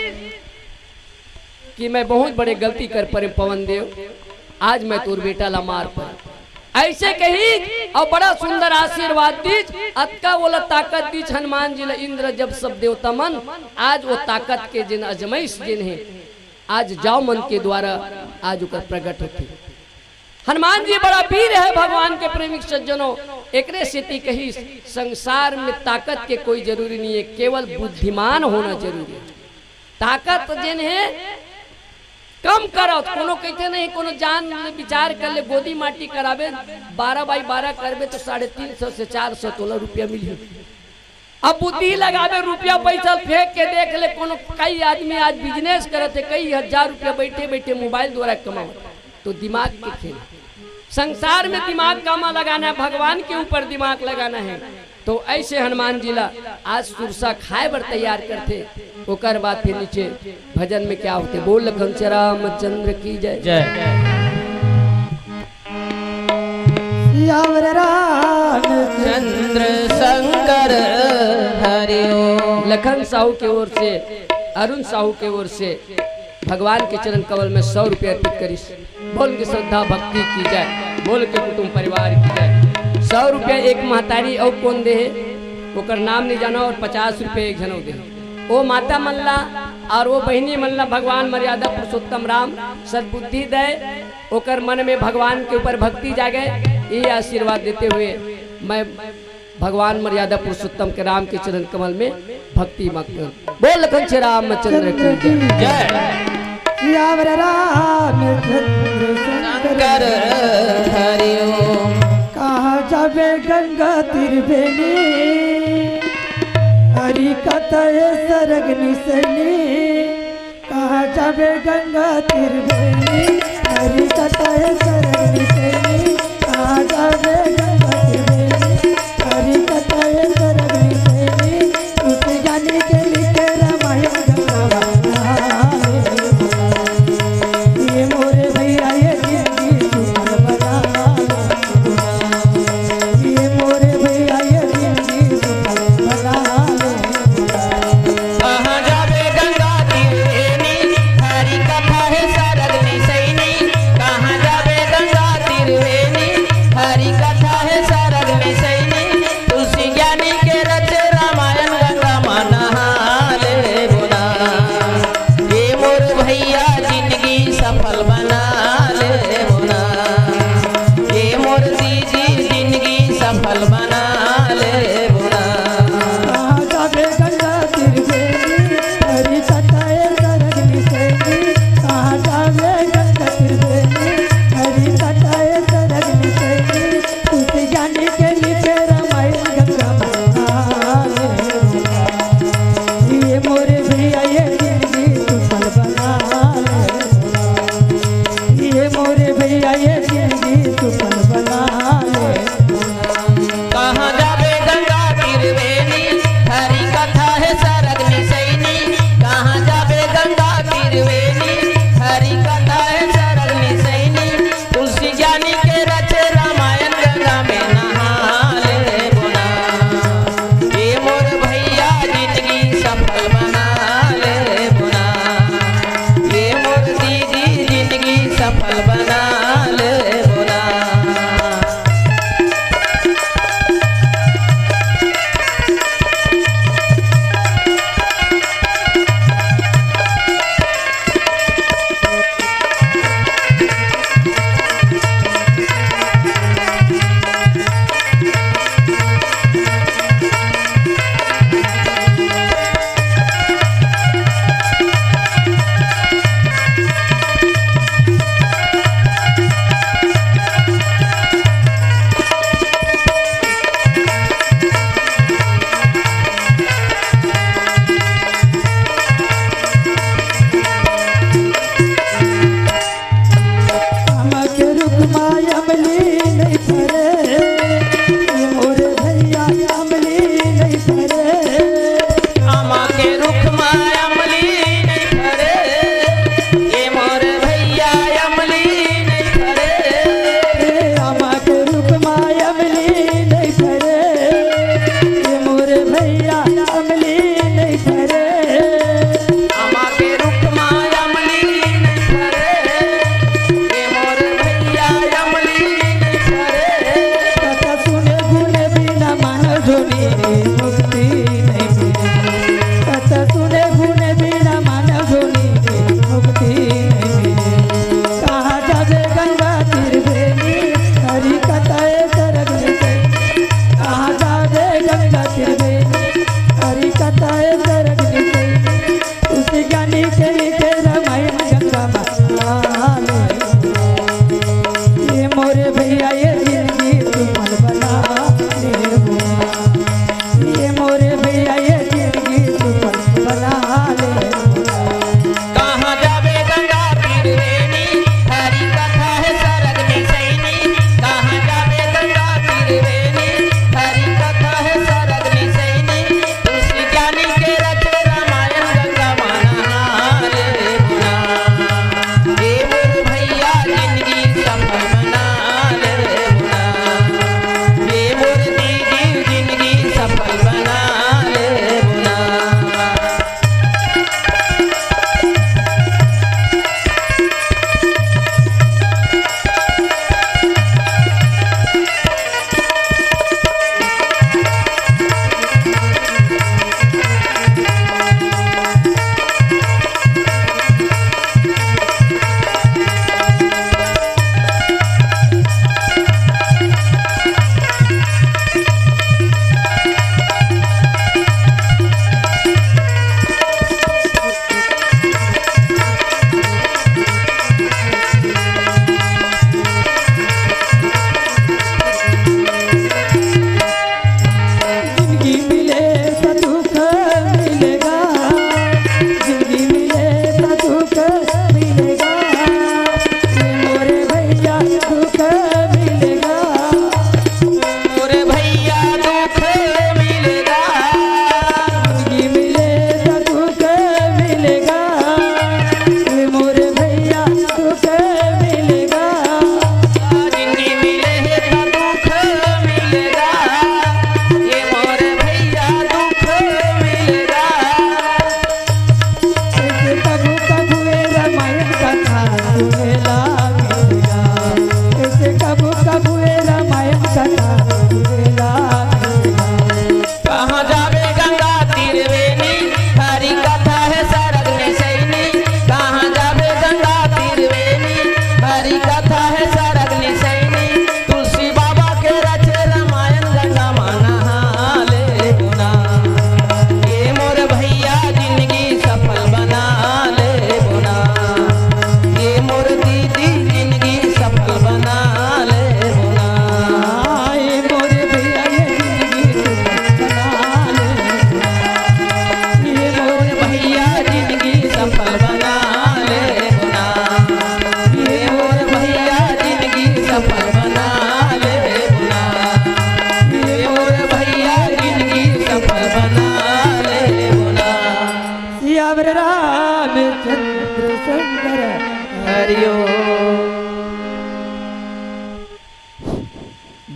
कि मैं बहुत बड़े गलती कर परे पवन देव, आज मैं तोर बेटा ला मार परे। ऐसे कहिस अउ बड़ा सुंदर आशीर्वाद दीस। अतका ओला ताकत दीस हनुमान जी ला इंद्र, जब सब देवता मन आज वो ताकत के जिन अजमाइश जिन हे, आज जाव मन के द्वारा आज ओकर प्रगट होथे। हनुमान जी बड़ा वीर हे भगवान के प्रेमी सज्जनों, एकरे सेती कहिस, संसार में ताकत के कोई जरूरी नहीं हे, केवल बुद्धिमान होना जरूरी हे। ताकत जेन हे कम करव, कोनो कहिथे नहीं, कोनो जान ले विचार कर ले, गोदी माटी कराबे, बारह बाई बारह करबे तो साढ़े तीन सौ से चार सौ तोला रुपया मिलही। अब बुद्धि लगाबे, रुपया पैसा फेंक के देख ले, कोनो कई आदमी आज business करत हे, कई हजार रुपया बैठे बैठे mobile द्वारा कमावत, तो दिमाग के खेल। संसार में दिमाग कामा लगाना हे, भगवान के ऊपर दिमाग लगाना हे। तो ऐसे हनुमान जी ला आज सुरसा खाए बर तैयार करथे, ओकर बाद फिर नीचे भजन में क्या होथे, बोल लखन श्री रामचंद्र की जय। जय। सियावर राम चंद्र शंकर हरिओम। लखन साहू के ओर से, अरुण साहू के ओर से भगवान के चरण कमल में सौ रुपया अर्पित करिस। बोल के श्रद्धा भक्ति की जय, बोल के कुटुंब परिवार की जय। सौ रुपया एक महतारी अउ कोन दे हे, ओकर नाम नहीं जाना, अउ पचास रुपया एक झन अउ दे हे। ओ माता मन ला अउ ओ बहिनी मन ला भगवान मर्यादा पुरुषोत्तम राम सद्बुद्धि दे, ओकर मन में भगवान के ऊपर भक्ति जागे, ये आशीर्वाद देते हुए मैं भगवान मर्यादा पुरुषोत्तम के राम के चरण कमल में भक्ति मग्न। बोल लखन श्री रामचंद्र की जय। जय। सियावर रामचंद्र शंकर शंकर हरिओम। कहाँ जाबे गंगा तीर बेनी, हरि कथा हे सरग निसनी। कहाँ जाबे गंगा तीर बेनी, हरि कथा हे सरग निसनी। कहाँ जाबे गंगा तीर बेनी, हरि कथा हे सरग निसनी। तुलसी जानी के लिखे रामायण गंगा बहावे। ये मोरे भैया ये जिंदगी सुफल बना ले। ये मोरे भैया ये जिंदगी सुफल बना ले। ये जिंदगी सुफल बना ले। कहाँ जाबे गंगा त्रिवेणी, हरि कथा हे सरग निसैनी। कहाँ जाबे गंगा त्रिवेणी, हरि कथा हे सरग निसैनी। तुलसी ज्ञानी के रचे रामायण, गंगा में नहा लेबो ना। ये मोर भैया जिंदगी सफल बना लेबो ना। ये मोर दीदी जिंदगी सफल बना लेबो ना। आमा के रुख मा अमली नइ फरे, ये मोर भैया अमली नइ फरे। आमा के रुख मा अमली नइ फरे, ये मोर भैया अमली नइ फरे। आमा के रुख मा अमली नइ फरे, ये मोर भैया अमली नइ फरे। आमा के रुख मा अमली नइ फरे, ए मोर भैया अमली नइ फरे। कथा सुने गुन बिना मानव जोनी मुक्ति नइ मिले। कथा सुने गुन बिना मानव जोनी मुक्ति नइ मिले। कहाँ जाबे गंगा त्रिवेणी, हरि कथा हे सरग निसैनी। कहाँ जाबे गंगा त्रिवेणी, हरि कथा हे सरग निसैनी। तुलसी ज्ञानी के लिखे रामायण गंगा मा नहा ले। ये मोरे भैया ये जिंदगी सुफल बना लेबो ना। ये मोरे भैया ये जिंदगी सुफल बना लेबो ना। कहाँ जाबे गंगा त्रिवेणी, हरि कथा हे सरग निसैनी। कहाँ जाबे गंगा त्रिवेणी, हरि कथा हे सरग निसैनी। तुलसी ज्ञानी के रचे रामायण गंगा मा नहा लेबो ना। ये मोर भैया जिंदगी सफल बना लेबो ना। ये मोर दीदी जिंदगी सफल बना लेबो ना। जिंदगी मिले त दुख मिलेगा, जिंदगी मिले त दुख मिलेगा, ये मोरे भैया दुख मिलेगा। मोरे भैया दुख मिलेगा। जिंदगी मिले त दुख मिलेगा। ए मोरे भैया दुख मिलेगा। जिंदगी मिले हे त दुख मिलेगा। ए मोरे भैया दुख मिलेगा। ऐसे कभू कभू ए रामायण कथा सुने ला मिलेगा। ऐसे कभू कभू ए रामायण कथा सुने ला मिलेगा। कहाँ जाबे गंगा त्रिवेणी, हरि कथा हे सरग निसैनी। कहाँ जाबे गंगा त्रिवेणी, हरि कथा हे सरग निसैनी। तुलसी बाबा के रचे रामायण गंगा मा नहा लेबो ना। ए मोर भैया जिंदगी सफल बना लेबो ना। ए मोर दीदी जिंदगी सफल बना लेबो ना। ए मोर भैया ये जिंदगी सफल बना लेबो ना। ए मोर भैया जिंदगी सफल बना लेबो ना। ए मोर भैया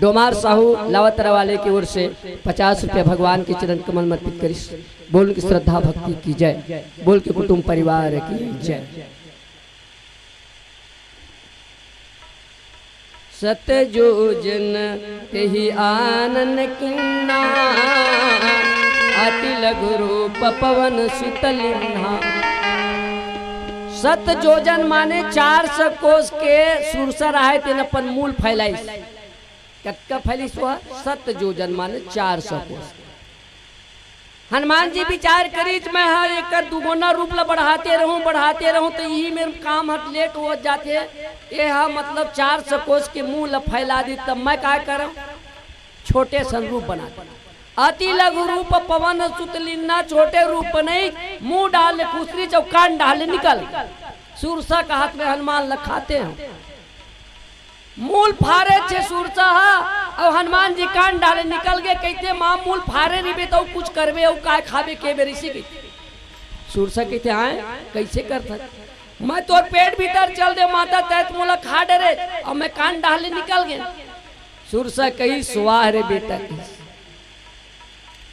डोमार साहू लावतरा वाले की ओर से पचास रुपया भगवान के चरण कमल में अर्पित करिस। बोल के श्रद्धा भक्ति की जय, बोल के कुटुंब परिवार की जय। सत जोजन तेहि आनन किन्ना, अति लघु रूप पवन सुत लिन्हा। सत जोजन माने चार सौ कोस के सुरसा रहे, तेन अपन मूल फैलाइस। कतका फैलिस वह? सत जोजन माने चार सौ कोस। हनुमान जी विचार करिस, मैं हा एकर दुगुना रूप ला बढ़ाते रहूं, बढ़ाते रहूं, तो यही मेर काम हट लेट हो जाते। ये हा मतलब चार सौ कोस के मुंह ला फैला दी, तब मैं का करम? छोटे सन रूप बना दे। अति लघु रूप पवन सुत लिन्ना, छोटे रूप बनई, मुंह डाल खुसरी चौ कान डाल निकल। सुरसा का हाथ में हनुमान लखाते हैं। मूल फारे छे सुरसा हा, अउ हनुमान जी कान डाले निकल गे। कहिथे, "माँ, मूल फारे रिबे तउ कुछ करबे, अउ काय खाबे के बेर इसी?" कहिथे। सुरसा कहिथे, "आय, कइसे करथस? मैं तोर पेट भीतर चल दे माता, तैं तो मोला खा डरे, अउ मैं कान डाले निकल गे।" सुरसा कहिस, "वाह रे बेटा," कहिस।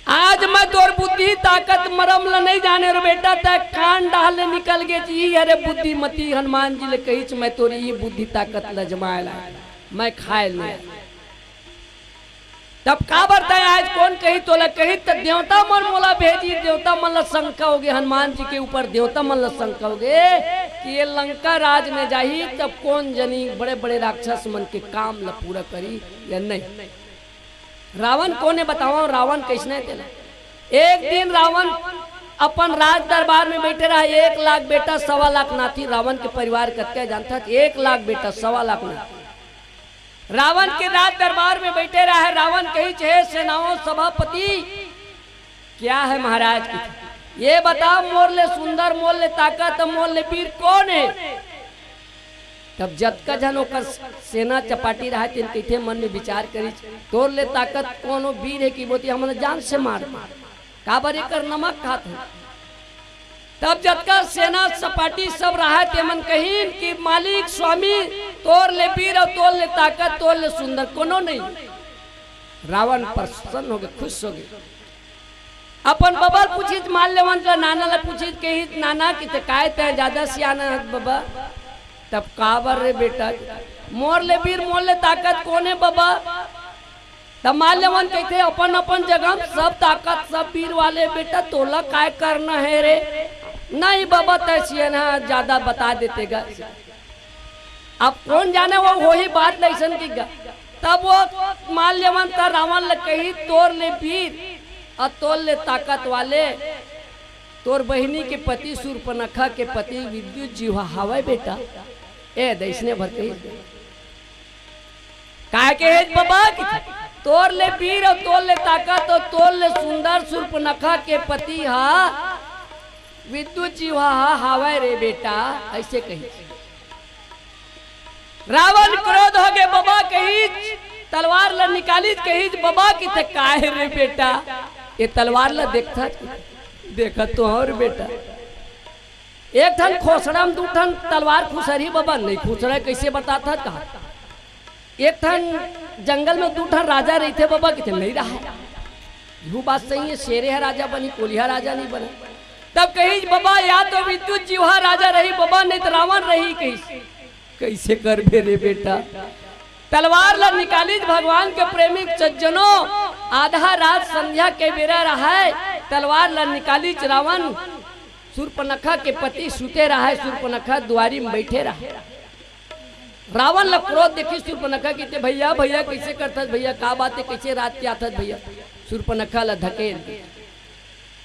आज मैं तोर बुद्धि ताकत मरम ल नइ जाने रे बेटा, तैं कान डाल ले निकल गे जी। अरे बुद्धिमती हनुमान जी ले कहिच, मैं तोर ये बुद्धि ताकत ल जमाए ला, मैं खाए ले। तब काबर तैं आज कोन कही तोला कही, त देवता मन मोला भेजी, देवता मन ल शंका होगे, हनुमान जी के ऊपर देवता मन ल शंका होगे कि ये लंका राज में जाही, तब कोन जनी बड़े-बड़े राक्षस मन के काम ल पूरा करी या नहीं। रावण कोने बतावं, रावण कइसने तेला। एक दिन रावण अपन राज दरबार में बइठे रहा, एक लाख बेटा, सवा लाख नाती, रावण के परिवार कतका हे जानथस? एक लाख बेटा, सवा लाख नाती। रावण के राज दरबार में बइठे रहा, रावण कहिच, "हे सेनाओं सभापति, क्या है महाराज की? ये बताओ, मोर ले सुंदर, मोर ले ताकत, मोर ले वीर कोन हे?" तब जतका झन ओकर सेना चपाटी रहा, तेन कहिथे मन में विचार करिच, "तोर ले ताकत कोनो वीर हे कि बोती हमन जान से मार दे। काबर एकर नमक खात हन?" तब जतका सेना चपाटी सब रहा, तेमन कहिन कि, "मालिक, स्वामी, तोर ले वीर अउ तोर ले ताकत, तोर ले सुंदर कोनो नहीं।" रावण प्रसन्न होगे, खुश होगे। अपन बबा ल पूछिस, माल्यवंत ल, नाना ल पूछिस, कहिस, "नाना, किते काय तैं जादा सियाना हस बबा?" तब, "काबर रे बेटा, मोर ले वीर, मोर ले ताकत कोन हे बबा?" तब माल्यवंत कहिथे, "अपन अपन जगह म सब ताकत, सब वीर वाले बेटा, तोला काय करना हे रे?" "नहीं बबा, तैं सियाना जादा बता देते गा।" अब कोन जाने वो होही बात ल अइसन कि ग-, तब वो माल्यवंत रावण ल कही, "तोर ले वीर अउ तोर ले ताकत वाले तोर बहिनी के पति सूर्पनखा के पति विद्युत जिह्वा हावय बेटा।" ए दइसने भर कही, "काय कहे बबा कि तोर ले वीर अउ तोर ले ताकत अउ तोर ले सुंदर सूर्पनखा के पति हा विद्युत जिह्वा हा हावय रे बेटा," अइसे कही। रावण क्रोध होगे, बबा कहिच, तलवार ल निकालिच, कहिच, "बबा किते काय रे बेटा, ये तलवार ल देखथस?" "देखत तो हंव रे बेटा।" "एक ठन खोसड़ा म दू ठन तलवार खुसरही बबा?" "नहीं खुसरय, कइसे बताथस?" कहा, "एक ठन जंगल में दू ठन राजा रहिथे बबा?" किते, "नहीं रहय।" "यहू बात सही हे, शेरे ह राजा बनही, कोलिहा राजा नहीं बनय।" तब कहिच, "बबा, या तो विद्युत जिह्वा राजा रही बबा, नहीं त रावण रही," कहिस। "कइसे करबे रे बेटा?" तलवार ल निकालिच, भगवान के प्रेमी सज्जनों, आधा रात संध्या के बेरा रहय, तलवार ल निकालिच, रावण सूर्पनखा के पति सुते रहय, सूर्पनखा दुआरी म बइठे रहय। रावण ल क्रोध देखिस सूर्पनखा, किते, "भइया, भइया, कइसे करथस भइया, का बात हे, कइसे रात के आथस भइया?" सूर्पनखा ल धकेल दे।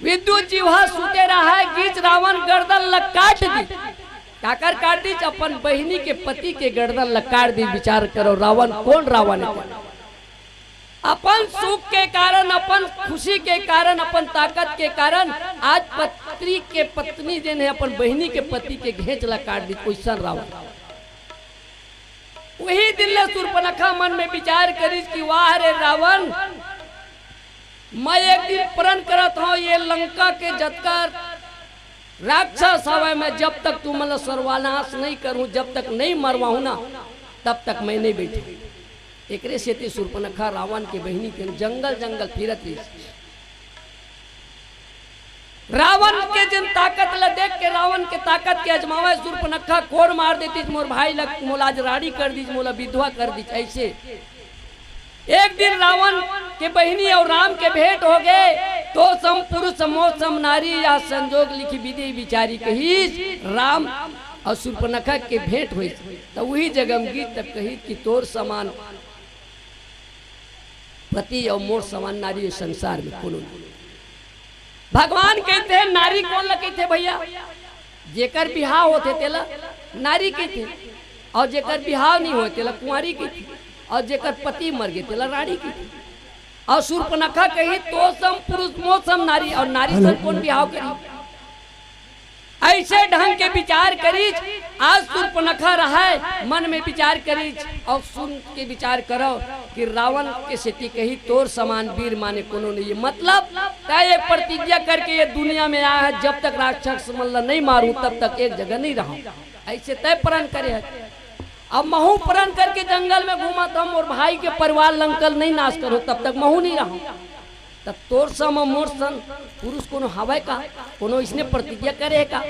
विद्युत जिह्वा सुते रहय, गिच रावण गर्दन ल काट दिस। काकर काट दिस? अपन बहिनी के पति के गर्दन ल काट दिस। विचार करो, रावण कोन रावण हे? अपन सुख के कारण, अपन खुशी के कारण, अपन ताकत के कारण आज पति के पत्नी जेन हे अपन बहिनी के पति के घेंच ल काट दिस। ओइसन रावण। उही दिन ले सूर्पनखा मन में विचार करिस कि वाह रे रावण, मैं एक दिन प्रण करत हंव, ये लंका के जतका राक्षस हवय, मैं जब तक तुमन ल सर्वनाश नहीं करहूं, जब तक नहीं मरवाहूं ना, तब तक मैं नहीं बइठंव। एकरे सेती सूर्पनखा रावण के बहिनी के जंगल जंगल फिरत रहिस। रावण के जिन ताकत ल देख के, रावण के ताकत के अजमावय सूर्पनखा कोर मार देतिस, मोर भाई ल मोला आज राड़ी कर दिस, मोला विधवा कर दिस। ऐसे एक दिन रावण के बहिनी अउ राम के भेंट हो गे। तो सम पुरुष समो सम नारी, या संजोग लिखि विधि विचारी कहिस। राम अउ सूर्पनखा के भेंट होइस, त उही जगह म गिस, तब कहिस कि तोर समान पति अउ मोर समान नारी ए संसार में कोनो नहीं। भगवान कहिथे, नारी कोन ल कहिथे भैया? जेकर बिहाव होथे तेला नारी कहिथे, अउ जेकर बिहाव नहीं होय तेला कुंवारी कहिथे, अउ जेकर पति मर गे तेला रानी कहिथे। अउ सूर्पनखा कहिस, तो सम पुरुष मो सम नारी, अउ नारी सन कोन बिहाव करी? ऐसे ढंग के विचार करिस। आज सूर्पनखा रहय, मन में विचार करिस, अउ सुन के विचार करव कि रावण के सेती कहिस, तोर समान वीर माने कोनो नहीं है। मतलब, तय एक प्रतिज्ञा करके ये दुनिया में आय हस, जब तक राक्षस मन ल नहीं मारूं, तब तक एक जगह नहीं रहूं। ऐसे तय प्रण करे हस। अब महूं प्रण करके जंगल में घूमत हंव, मोर भाई के परिवार ल अंकल नहीं नाश करो, तब तक महूं नहीं रहूं। त तोर सम मोर सन पुरुष कोनो हवय का? कोनो इसने प्रतिज्ञा करे हे का?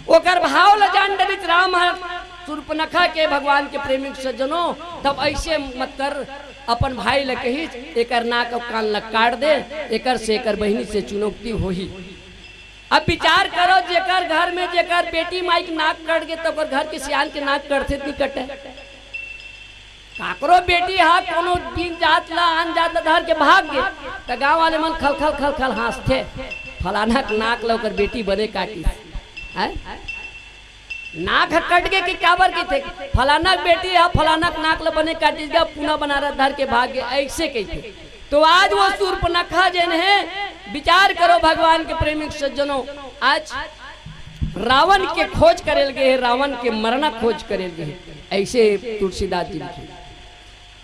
ओकर भाव ल जान डरिस राम ह सूर्पनखा के, भगवान के प्रेमी सज्जनों। तब ऐसे मत कर, अपन भाई ल कहिस, एकर नाक अउ कान ल काट दे, एकर से एकर बहिनी से चुनौती होही। अब विचार करो, जेकर घर में जेकर बेटी माई के नाक कट गे, त ओकर घर के सियान के नाक कटथे त नहीं कटे? काकरो बेटी हा कोनो दिन जात ला, आन जात ला धर के भाग गे, त गांव वाले मन खल खल खल खल हंसथे, "फलाना के नाक ला ओकर बेटी बने काटिस।" हैं? नाक ह कट गे कि काबर कहिथे, "फलाना के बेटी हा फलाना के नाक ला बने काटिस गा, पूना बनारस धर के भाग गे," ऐसे कहिथे। तो आज वो सूर्पनखा जेन हे, विचार करो भगवान के प्रेमी सज्जनों, आज रावण के खोज करेल गे हे, रावण के मरना खोज करेल गे हे। ऐसे तुलसीदास जी लिखे।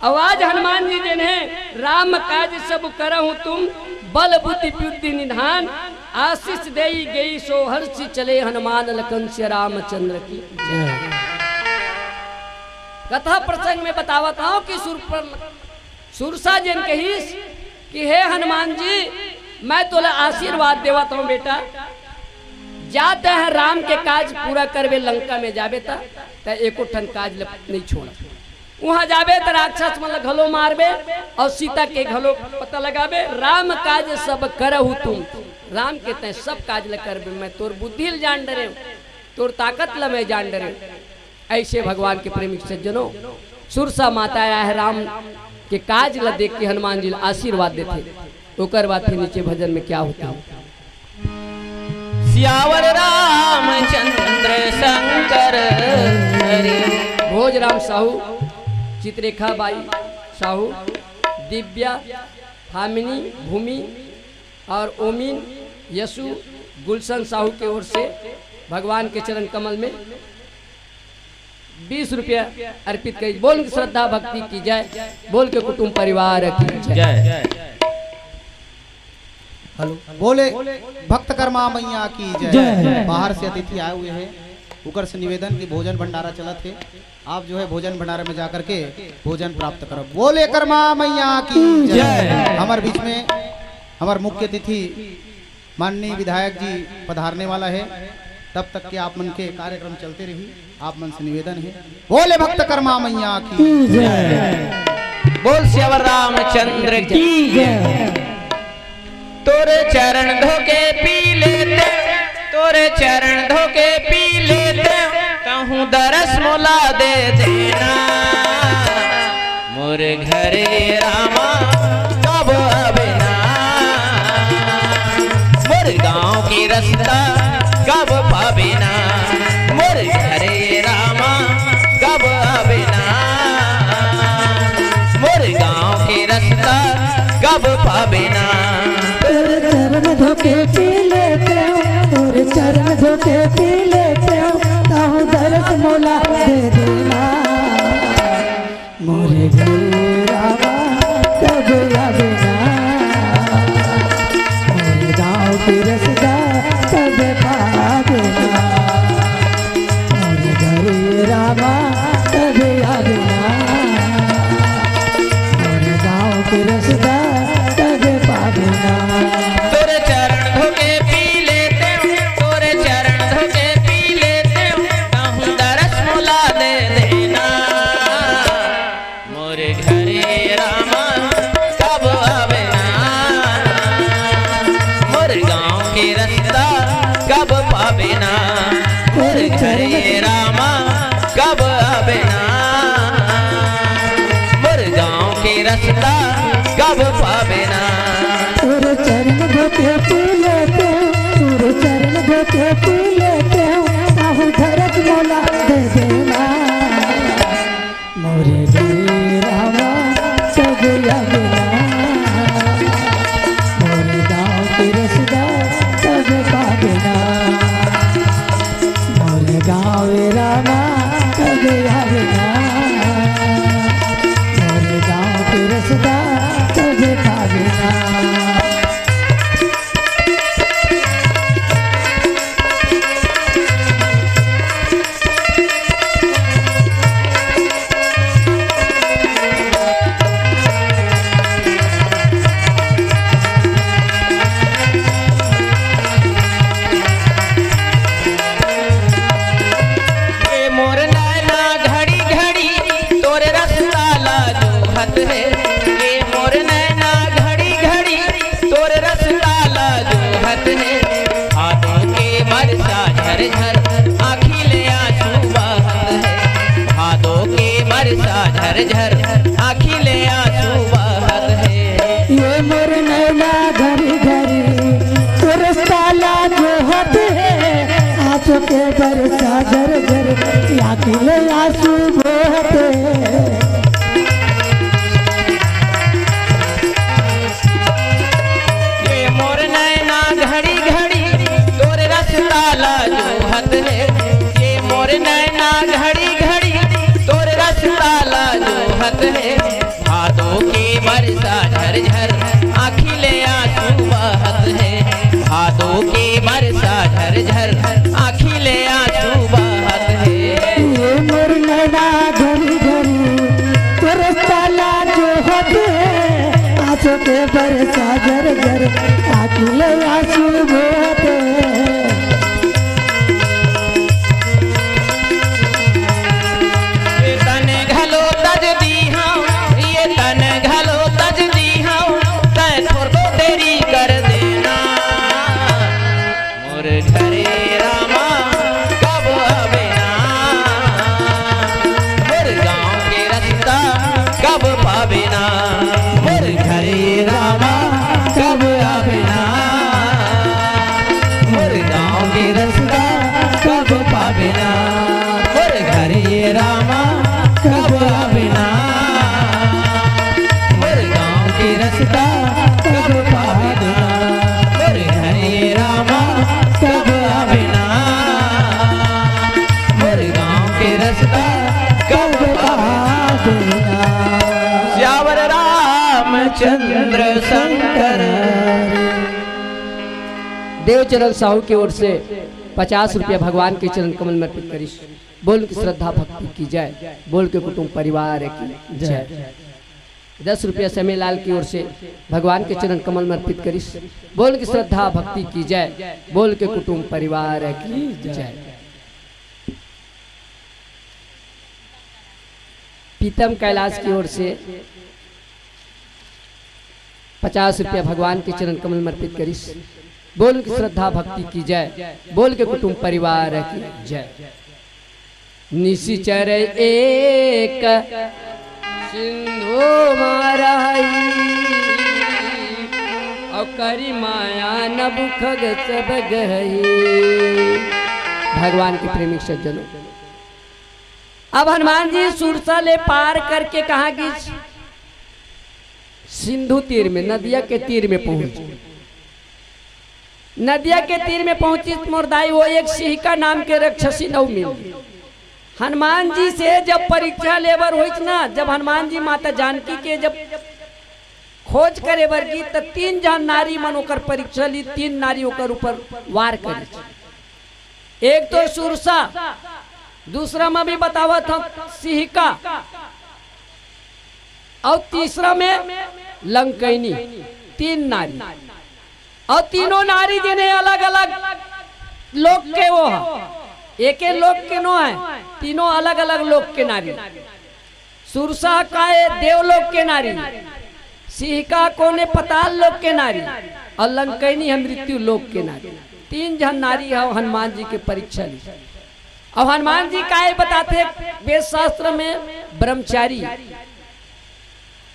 अउ आज हनुमान जी जेन हे, "राम काज सब करहु तुम, बल बुद्धि बुद्धि निधान, आशीष देई गई सो हर्षि चले, हनुमान लखन सिया रामचंद्र की जय।" कथा प्रसंग में बतावत हंव कि सुरपन सुरसा जेन कहिस कि हे हनुमान जी, मैं तोला आशीर्वाद देवत हंव बेटा, जा तैं ह राम के काज पूरा करबे, लंका में जाबे त तैं एको ठन काज ल नइ छोड़। उहां जाबे त राक्षस मन ल घलो मारबे अउ सीता के घलो पता लगाबे। राम काज सब करहु तुम, राम के तैं सब काज ल करबे। मैं तोर बुद्धि ल जान डरेंव, तोर ताकत ल मैं जान डरेंव। ऐसे भगवान के प्रेमी सज्जनों, सुरसा माता आय हे राम के काज ल देख के हनुमान जी ल आशीर्वाद देथे। ओकर बाद फिर नीचे भजन में क्या होता है? सियावर रामचंद्र शंकर हरे। भोजराम साहू, चित्रेखा बाई साहू, दिव्या, भामिनी, भूमि और ओमिन, यशु, गुलशन साहू के ओर से भगवान के चरण कमल में बीस रुपया अर्पित करी। बोल श्रद्धा भक्ति की जय, बोल के कुटुंब परिवार की जय। जय। हेलो, बोले भक्त कर्मा मैया की जय। जय। बाहर से अतिथि आए हुए हैं, उकर से निवेदन कि भोजन भंडारा चलत हे, आप जो है भोजन भंडारा में जाकर के भोजन प्राप्त करो। बोले कर्मा मैया की जय। जय। हमारे बीच में हमारे मुख्य अतिथि माननीय विधायक जी पधारने वाला है, तब तक के आप मन के कार्यक्रम चलते रही। आप मन से निवेदन है, बोले भक्त कर्मा मैया की जय। बोल सियावर रामचंद्र की जय। तोरे चरण धोके पी लेते, तोरे चरण धोके पी लेते, तहूँ दरस मोला दे देना। मोर घरे रामा कब आबे ना, मोर गाँव के रस्ता कब पाबे ना, मोर घरे रामा कब आबे ना, मोर गाँव के रस्ता कब पाबे ना। तोर चरण धोके पी लेते हो, तोर चरण धोके पी लेते हो, ताहू दरस मोला दे देना। मोरे घर रामा कब आबे ना, मोरे गाँव के रस्ता कब पाबे ना, मोरे घर रामा कब आबे ना। पाबे ना, मोर गाँव के रस्ता कब पाबे ना। तोर चरण धोके पी लेते हँव, तोर चरण धोके पी लेते हँव, आहू धरक मोला दे देना। मोर गए रामा कब आबे ना, मोर गाँव के रस्ता कब पाबे ना। मोर गाँव रामा कब आबे ना, मोर गाँव के रस्ता कब पाबे ना। ए मोर नैना घड़ी घड़ी तोर रस्ता ला जोहत हे। ए मोर नैना घड़ी घड़ी तोर रस्ता ला जोहत हे। भादो के बरसा झरझर आँखी ले आँसू बहत हे। भादो के बरसा झरझर आँखी ले आँसू बहत हे। ए मोर नैना घड़ी घड़ी तोर रस्ता ला जोहत हे। आँसू के बरसा झरझर आँखी ले आँसू बहत हे। ए मोर नैना घड़ी घड़ी तोर रस्ता ला जोहत हे। ए मोर नैना घड़ी घड़ी तोर रस्ता ला जोहत हे। भादो के बरसा झरझर आँखी ले आँसू बहत हे। भादो के बरसा झरझर आँखी ले आँसू बहत हे। ए मोर नैना घड़ी घड़ी तोर रस्ता ला जोहत हे। आँसू के बरसा झरझर आँखी ले आँसू बहत हे। ए तन घलो तज दीहँव, ए तन घलो तज दीहँव, तैं थोरको देरी कर देना। मोर घरे रामा कब आबे ना, मोर गाँव के रस्ता कब पाबे ना। मोर घरे रामा कब आबे ना, मोर गाँव के रस्ता कब पाबे ना। मोर घरे रामा कब आबे ना, मोर गाँव के रस्ता कब पाबे ना। मोर घरे रामा कब आबे ना, मोर गाँव के रस्ता कब पाबे ना। सियावर रामचंद्र शंकर। देवचरण साहू की ओर से पचास रुपया भगवान के चरण कमल में अर्पित करिस। बोल के श्रद्धा भक्ति की जय, बोल के कुटुंब परिवार की जय। दस रुपया समय लाल की ओर से भगवान के चरण कमल में अर्पित करिस। बोल के श्रद्धा भक्ति की जय, बोल के कुटुंब परिवार की जय। पीतम कैलाश की ओर से पचास रुपया भगवान के चरण कमल में अर्पित करिस। बोल के श्रद्धा भक्ति की जय, बोल के कुटुंब परिवार की जय। निशिचर एक सिंधु मारही, और करी माया नबु खग सब गही। भगवान के प्रेमी सज्जनों, अब हनुमान जी सुरसा ले पार करके कहाँ गिस? सिंधु तीर में, नदिया के तीर में पहुंच। नदिया के तीर में पहुंचिस त मोर दाई, वो एक सिहिका नाम के रक्षसी नव मिल। हनुमान जी से जब परीक्षा लेबर होइस ना, जब हनुमान जी माता जानकी के जब खोज करे बर गिस, त तीन झन नारी मन ओकर परीक्षा ली, तीन नारी ओकर ऊपर वार करिस। एक तो सुरसा, दूसरा में भी बतावत हँव सिहिका, और तीसरा में लंकैनी, तीन नारी। और तीनों नारी जेने अलग-अलग लोक के वो ह, एके लोक के नो है, तीनों अलग-अलग लोक के नारी। सुरसा का ए देवलोक के नारी, सिहिका कोने पताल लोक के नारी, और लंकैनी ह मृत्यु लोक के नारी। तीन झन नारी ह हनुमान जी के परीक्षा ली। अब हनुमान जी काय बताथे वेद शास्त्र में? ब्रह्मचारी।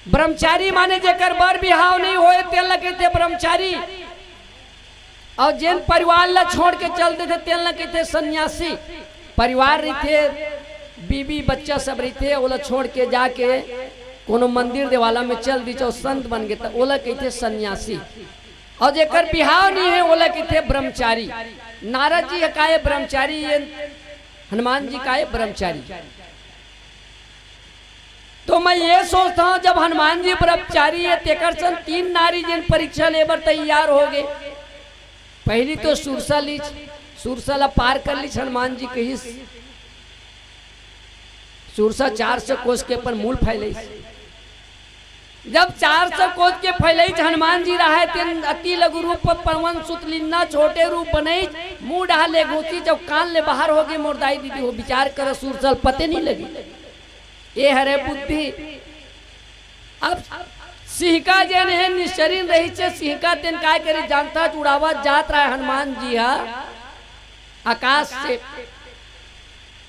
ब्रह्मचारी माने जेकर बर बिहाव नहीं होए, तेन ल कहिथे ब्रह्मचारी। अउ जेन परिवार ला छोड़ के चल देथे, तेन ला कहिथे सन्यासी। परिवार रहिथे, बीबी बच्चा सब रहिथे, ओला छोड़ के जाके कोनो मंदिर देवाला में चल दिस अउ संत बन गे, त ओला कहिथे सन्यासी। अउ जेकर बिहाव नहीं है, ओला कहिथे ब्रह्मचारी। नारद जी ह काय ब्रह्मचारी, ये हनुमान जी काय ब्रह्मचारी। तो मैं ये सोचता हूँ, जब हनुमान जी ब्रह्मचारी है, तेकर सन तीन नारी जिन परीक्षा लेबर तैयार हो गए। पहली तो सुरसा लीच, सुरसा ला पार कर लीच, हनुमान जी कहिस, सुरसा चार सौ कोस के अपन मूल फैलइस। जब चार सौ कोस के फैलइस, हनुमान जी रहे तेन अति लघु रूप पवन सुत लीन्हा, छोटे रूप बनइस, मुंह डहा ले घुसिस, जब कान ले बाहर हो गए, मोर दाई दीदी हो, विचार कर, सुरसा ल पते नहीं लगी। ये हरे बुद्धि। अब सिंहिका जेन हे निश्चरिन रहिस हे, सिंहिका तेन काय करे, जानथस उड़ावत जात रहे हनुमान जी हा आकाश से,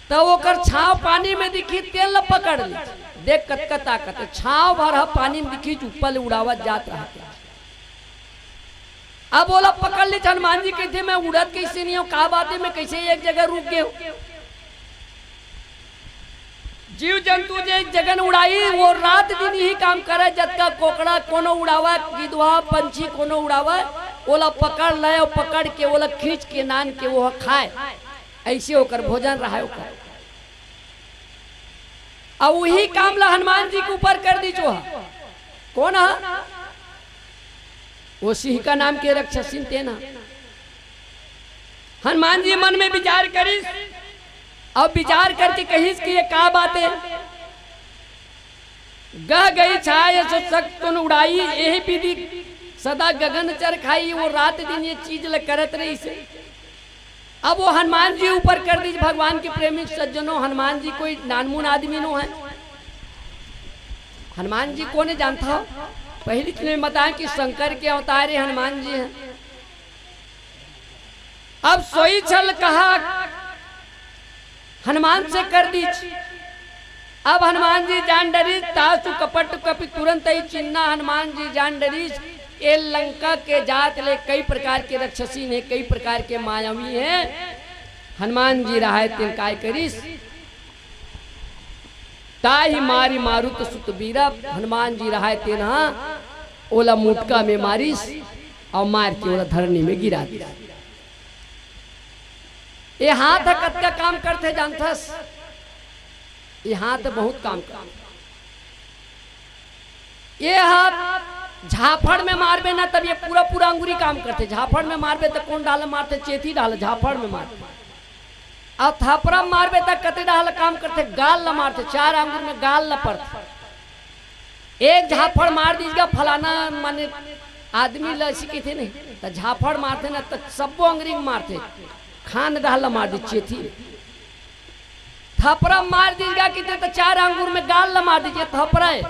त ओकर छाव पानी में दिखिस, तेन ल पकड़ लीस। देख कतका ताकत हे, छाव भर ह पानी में दिखिस, ऊपर ले उड़ावत जात रहे। अब ओला पकड़ लीस, हनुमान जी कहिथे, मैं उड़त कइसे नहीं हूँ, का बात है, मैं कइसे एक जगह रुक गए हूँ? जीव जंतु जे जगन उड़ाई, वो रात दिन यही काम करे, जतका कोकड़ा कोनो उड़ावा, गिदवा पंछी कोनो उड़ावा, ओला पकड़ ले अउ पकड़ के ओला खींच के नान के वो खाए, ऐसे ओकर भोजन रहे ओकर। अउ वही काम ला हनुमान जी के ऊपर कर दिस। वो कौन हा? वो सिंहिका नाम के रक्षसिन तेन हा। हनुमान जी मन में विचार करिस, अउ विचार करके कहिस कि ये का बात है? गह गई छाय सो सक तुन उड़ाई, एहि विधि सदा गगन चर खाई। वो रात दिन ये चीज ल करत रहिस हे। अब वो हनुमान जी ऊपर कर दिस। भगवान के प्रेमी सज्जनों, हनुमान जी कोई नानमुन आदमी नो है। हनुमान जी कोने जानता हो? पहली तुम्हें बताया कि शंकर के अवतार हे हनुमान जी हैं। अब सोई छल कहा हनुमान से कर दिस। अब हनुमान जी जान डरिस, तासु कपट कपि तुरंत ही चिन्हा। हनुमान जी जान डरिस, ए लंका के जात ले कई प्रकार के रक्षसिन हे, कई प्रकार के मायावी हे। हनुमान जी रहे तेन काय करिस, ताहि मारि मारुत सुत बीरा, हनुमान जी रहे तेन हा ओला मुटका में मारिस अउ मार के ओला धरनी में गिरा दिस। ये हाथ ह कतका काम करथे जानथस? ये हाथ बहुत काम करथे। ये हाथ झापड़ में मारबे ना, तब ये पूरा पूरा अंगुरी काम करथे। झापड़ में मारबे त कोन डाल मारथे? चेथी डाल झापड़ में मारथे। अउ थपरा मारबे त कते डाल काम करथे? गाल ल मारथे, चार अंगुर में गाल ल पड़थे। एक झापड़ मार दिस गा फलाना, माने आदमी ल अइसे कहिथे नहीं, त झापड़ मारथे ना, त सब्बो अंगुरी में मारथे, खान डाल ल मार दिस चेथी। थपरा मार दिस गा कहिथे त चार अंगुर में गाल ल मार दिस, थपरा हे।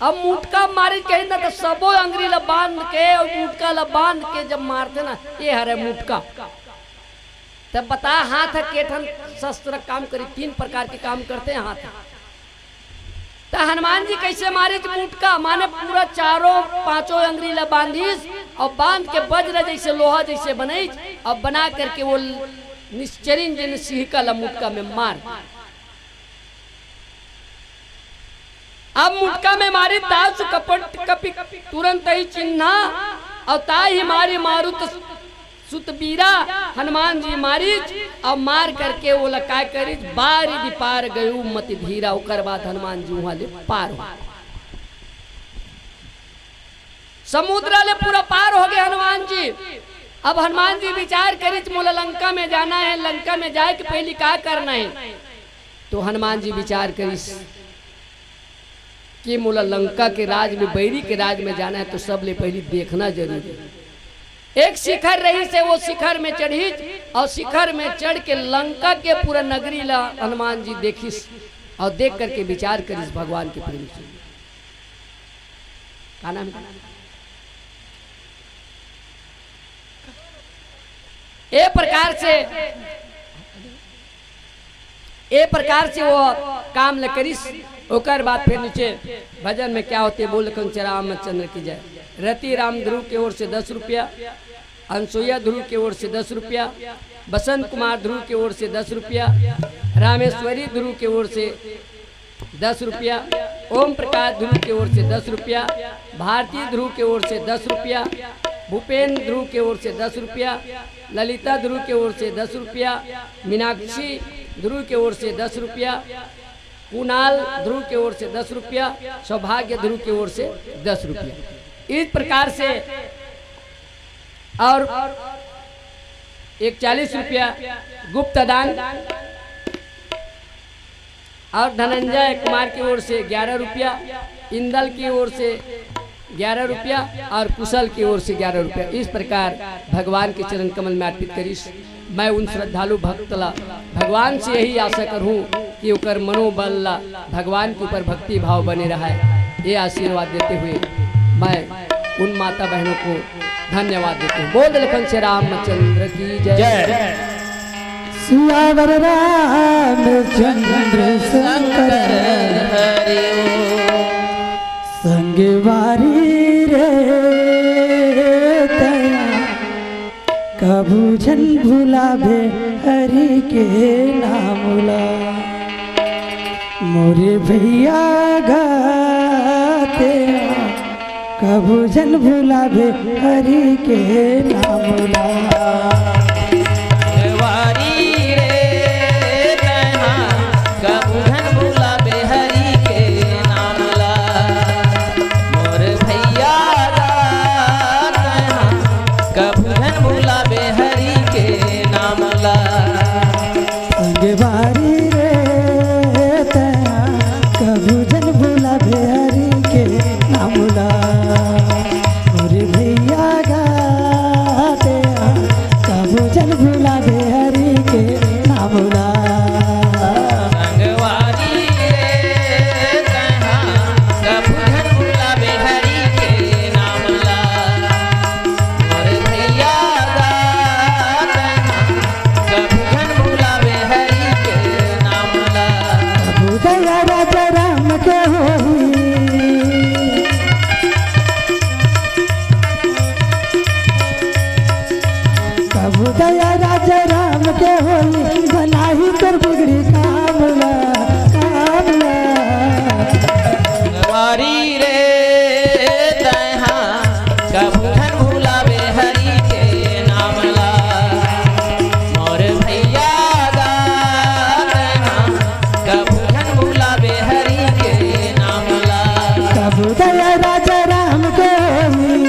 अब मुटका मारिस कहिस ना, त सबो अंगुरी ल बांध के अउ मुटका ल बांध के जब मारथे ना, ये हरे मुटका। तब बता, हाथ ह के ठन शस्त्र काम करी? तीन प्रकार के काम करथे हाथ ह। त हनुमान जी कइसे मारिस मुटका? माने पूरा चारों पांचों अंगुरी ल बांधिस अउ बांध के वज्र जइसे, लोहा जइसे बनइस अउ बना करके वो निश्चरिन जेन सिंहिका ल मुटका में मार। अब मुटका में मारिस, तासु कपट कपि तुरंत ही चिन्हा, अउ ताहि मारि मारुत सुत बीरा। हनुमान जी मारिस, अउ मार करके ओला काय करिस, बारिधि पार गयो मति धीरा। ओकर बाद हनुमान जी उहाँ ले पार हो, समुद्र ले पूरा पार हो गए हनुमान जी। अब हनुमान जी विचार करिस, मोला लंका में जाना है, लंका में जाए के पहली का करना है? तो हनुमान जी विचार करिस कि मोला लंका के राज में, बैरी के राज में जाना है, तो सबले पहली देखना जरूरी है। एक शिखर रहिस हे, वो शिखर में चढ़िस अउ शिखर में चढ़ के लंका के पूरा नगरी ला हनुमान जी देखिस अउ देख करके विचार करिस भगवान के प्रेम से। का नाम है? ए प्रकार से ए प्रकार से वो काम ल करिस। ओकर बाद फिर नीचे भजन में क्या होथे, बोल लखन श्री रामचंद्र की जय। रति राम ध्रुव के ओर से दस रुपया, अनसुईया ध्रुव के ओर से दस रुपया, बसंत कुमार ध्रुव के ओर से दस रुपया, रामेश्वरी ध्रुव के ओर से दस रुपया, ओम प्रकाश ध्रुव के ओर से दस रुपया, भारती ध्रुव के ओर से दस रुपया, भूपेंद्र ध्रुव के ओर से दस रुपया, ललिता ध्रुव के ओर से दस रुपया, मीनाक्षी ध्रुव के ओर से दस रुपया, कुणाल ध्रुव के ओर से दस रुपया, सौभाग्य ध्रुव के ओर से दस रुपया। इस प्रकार से और एक चालीस रुपया गुप्त दान और धनंजय कुमार की ओर से ग्यारह रुपया, इंदल की ओर से ग्यारह रुपया और कुशल की ओर से ग्यारह रुपया। इस प्रकार भगवान के चरण कमल में अर्पित करिस। मैं उन श्रद्धालु भक्त ला भगवान से यही आशा करूं कि ओकर मनोबल ला भगवान के ऊपर भक्ति भाव बने रहे। ये आशीर्वाद देते हुए मैं उन माता बहनों को धन्यवाद देते हूँ। बोल लखन से रामचंद्र की जय। जय। सियावर रामचंद्र शंकर हरि। संगवारी रे तया कभू झन भुलाबे हरि के नाम ला। मोरे भैया गा तया कभू झन भुलाबे हरि के नाम ला। संगवारी रे तैहा कभू झन भुलाबे हरि के नाम ला। मोर भैया गा तैहा कभू झन भुलाबे हरि के नाम ला। संगवारी रे तैहा कभू झन भुलाबे हरि के नाम ला। मोरे भैया गा तैहा कभू झन भुलाबे हरि के नाम ला। संगवारी रे तैहा कभू झन भुलाबे हरि के नाम ला। मोर भैया गा तैहा कभू झन भुलाबे हरि के नाम ला। कभू दया राजा राम के होही, कभू दया राजा राम के होही, बनाही तोर बिगड़ी काम ला, काम ला। संगवारी रे तैहा कभू झन भुलाबे हरि के नाम ला। मोर भैया गा तैहा कभू झन भुलाबे हरि के नाम ला। कभू दया राजा राम के होही,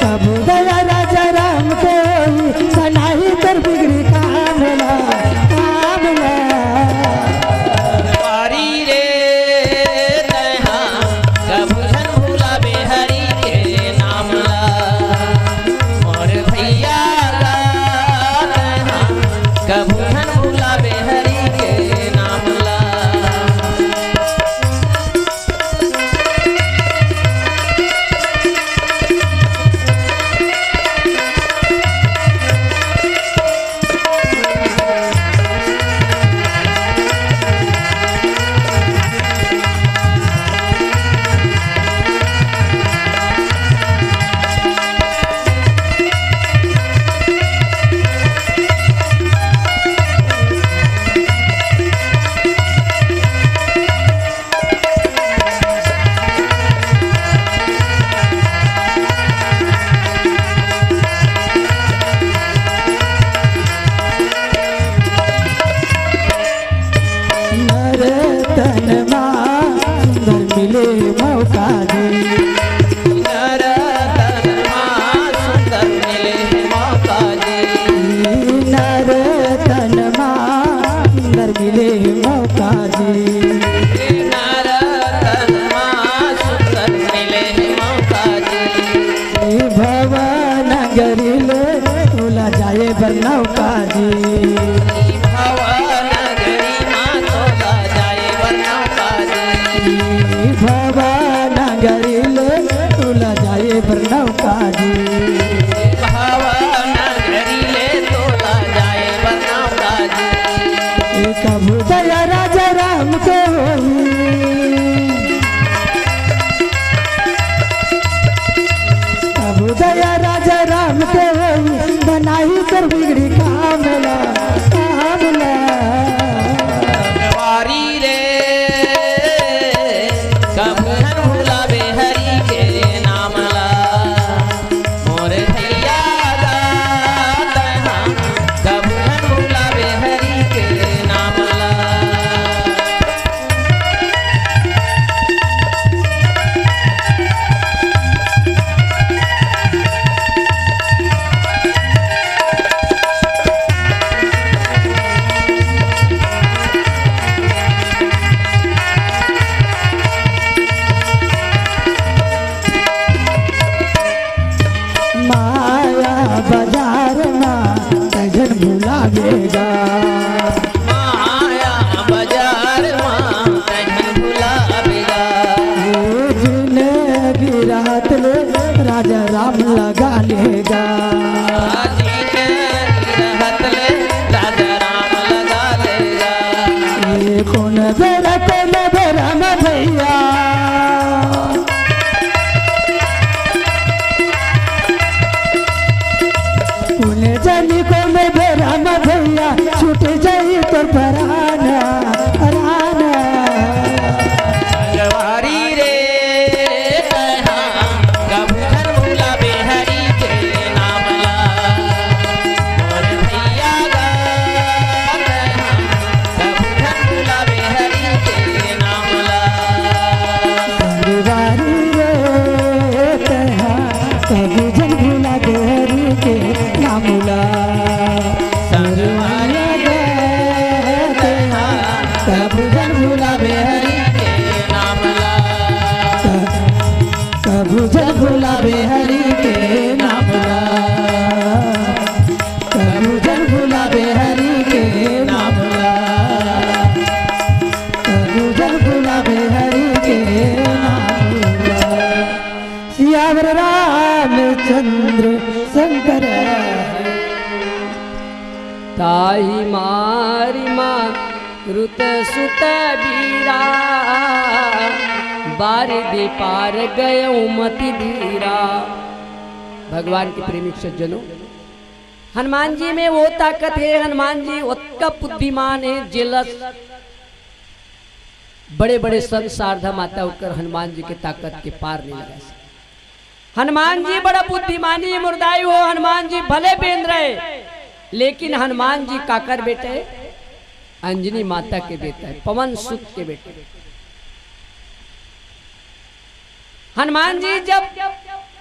कभू दया राजा राम के होही, बनाही तोर बिगड़ी काम ला, काम ला। संगवारी रे तैहा कभू झन भुलाबे हरि के नाम ला। मोर भैया गा तैहा कभू झन भुलाबे हरि के नाम ला। नर तन मा सुंदर मिले मौका जी। नर तन मा सुंदर मिले मौका जी। नर तन मा सुंदर मिले मौका जी। नर तन मा सुंदर मिले मौका जी। भवन नगरी ले तोला जाए बर नौका जी। भवन नगरी मा तोला जाए बर नौका जी। भवन नगरी ले तोला जाए बर नौका जी। भवन नगरी माया बाजार मा तैं झन भुलाबे गा। जिनगी रहत ले राजा राम लगा ले गा। जिनगी रहत ले राजा राम लगा ले गा। ए कोन बेरा, कोन बेरा में भैया, कोन जानी कोन बेरा में भैया, छूट जाई तोर परान, परान। संगवारी रे, तैं हा कभू झन भुलाबे हरि के नाम ला। मोर भैया गा, तैं हा कभू झन भुलाबे हरि के नाम ला। संगवारी रे, तैं हा कभू झन भुलाबे हरि के नाम ला। संगवारी रे, तैं हा कभू झन भुलाबे हरि के नाम ला। कभू झन भुलाबे हरि के नाम ला। कभू झन भुलाबे हरि के नाम ला। कभू झन भुलाबे हरि के नाम ला। सियावर रामचंद्र शंकर। ताही मारी माँ रुत सुत बीरा, बार दे पार गयो मति धीरा। भगवान के प्रेमी सज्जनों, हनुमान जी में वो ताकत है, हनुमान जी ओतका बुद्धिमान है, जेलस बड़े बड़े संत शारदा माता ओकर हनुमान जी के ताकत के पार नहीं लगा सके। हनुमान जी बड़ा बुद्धिमानी मुरदाई हो, हनुमान जी भले बेंदरा हे, लेकिन हनुमान जी काकर बेटा हे? अंजनी माता के बेटा हे, पवन सुत के बेटा हे। हनुमान जी जब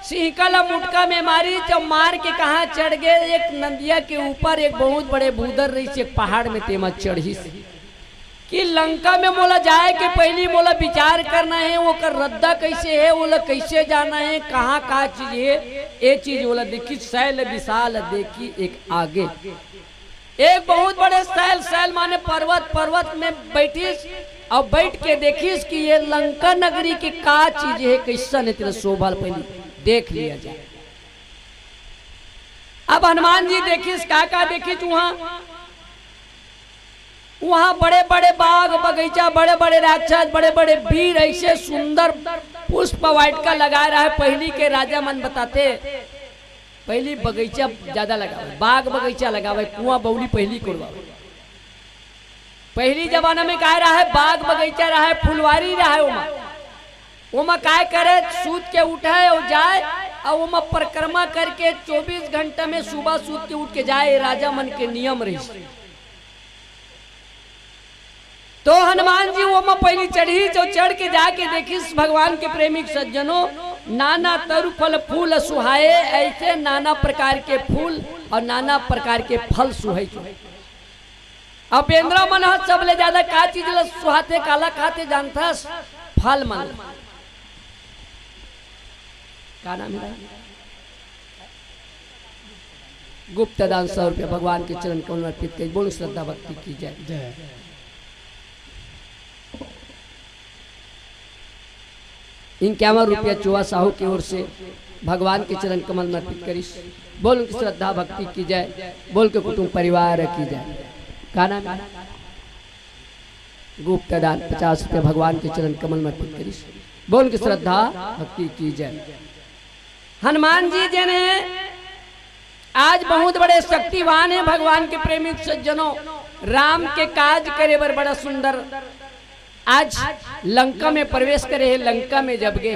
सिंहिका ला मुटका में मारिस, जब मार के कहाँ चढ़ गे, एक नदिया के ऊपर एक बहुत बड़े भूदर रहिस, एक पहाड़ में तेमा चढ़िस। कि लंका में मोला जाए के पहिली मोला विचार करना हे, ओकर रद्दा कइसे हे, ओला कइसे जाना हे, कहाँ का चीज हे, ए चीज ओला देखिस, शैल विशाल देखि एक आगे। एक बहुत बड़े शैल, शैल माने पर्वत, पर्वत में बइठिस अउ बइठ के देखिस कि ये लंका नगरी के का चीज हे, कइसन हे, तेला शोभा ल पहिली देख लिया जाए। अब हनुमान जी देखिस, का का देखिस उहाँ, उहाँ बड़े-बड़े बाग बगइचा, बड़े-बड़े राक्षस, बड़े-बड़े वीर, अइसे सुंदर पुष्प वाटिका लगाए रहय। पहिली के राजा मन बताथे, पहिली बगइचा जादा लगावय, बाग बगइचा लगावय, कुआं बउली पहिली कोड़वावय। पहिली जमाना में काय रहय, बाग बगइचा रहय, फुलवारी रहय ओमा। ओमा काय करे, सूत के उठय अउ जाय, अउ ओमा परिक्रमा करके चौबीस घंटा में सुबह सूत के उठ के जाय, ए राजा मन के नियम रहिस। तो हनुमान जी ओमा पहिली चढ़िस, जो चढ़ के जाके देखिस, भगवान के प्रेमी सज्जनों, नाना तरु फल फूल सुहाए, अइसे नाना प्रकार के फूल अउ नाना प्रकार के फल सुहाए। अब बेंदरा मन ह सबले जादा का चीज ल सुहाथे, काला खाथे जानथस? फल मन। का नाम हे? गुप्त दान सौ रुपया भगवान के चरण कमल में अर्पित करिस। बोल श्रद्धा भक्ति की जय। जय। इक्यावन रुपया चोवा साहू के ओर से भगवान के चरण कमल में अर्पित करिस। बोल उनकी श्रद्धा भक्ति की जय, बोल के कुटुंब परिवार की जय। का नाम हे? गुप्त दान पचास रुपया भगवान के चरण कमल में अर्पित करिस। बोल उनकी श्रद्धा भक्ति की जय। हनुमान जी जेन हे आज बहुत बड़े शक्तिवान हे। भगवान के प्रेमी सज्जनों, राम के काज करे बर बड़ा सुंदर आज लंका में प्रवेश करे हे। लंका में जब गे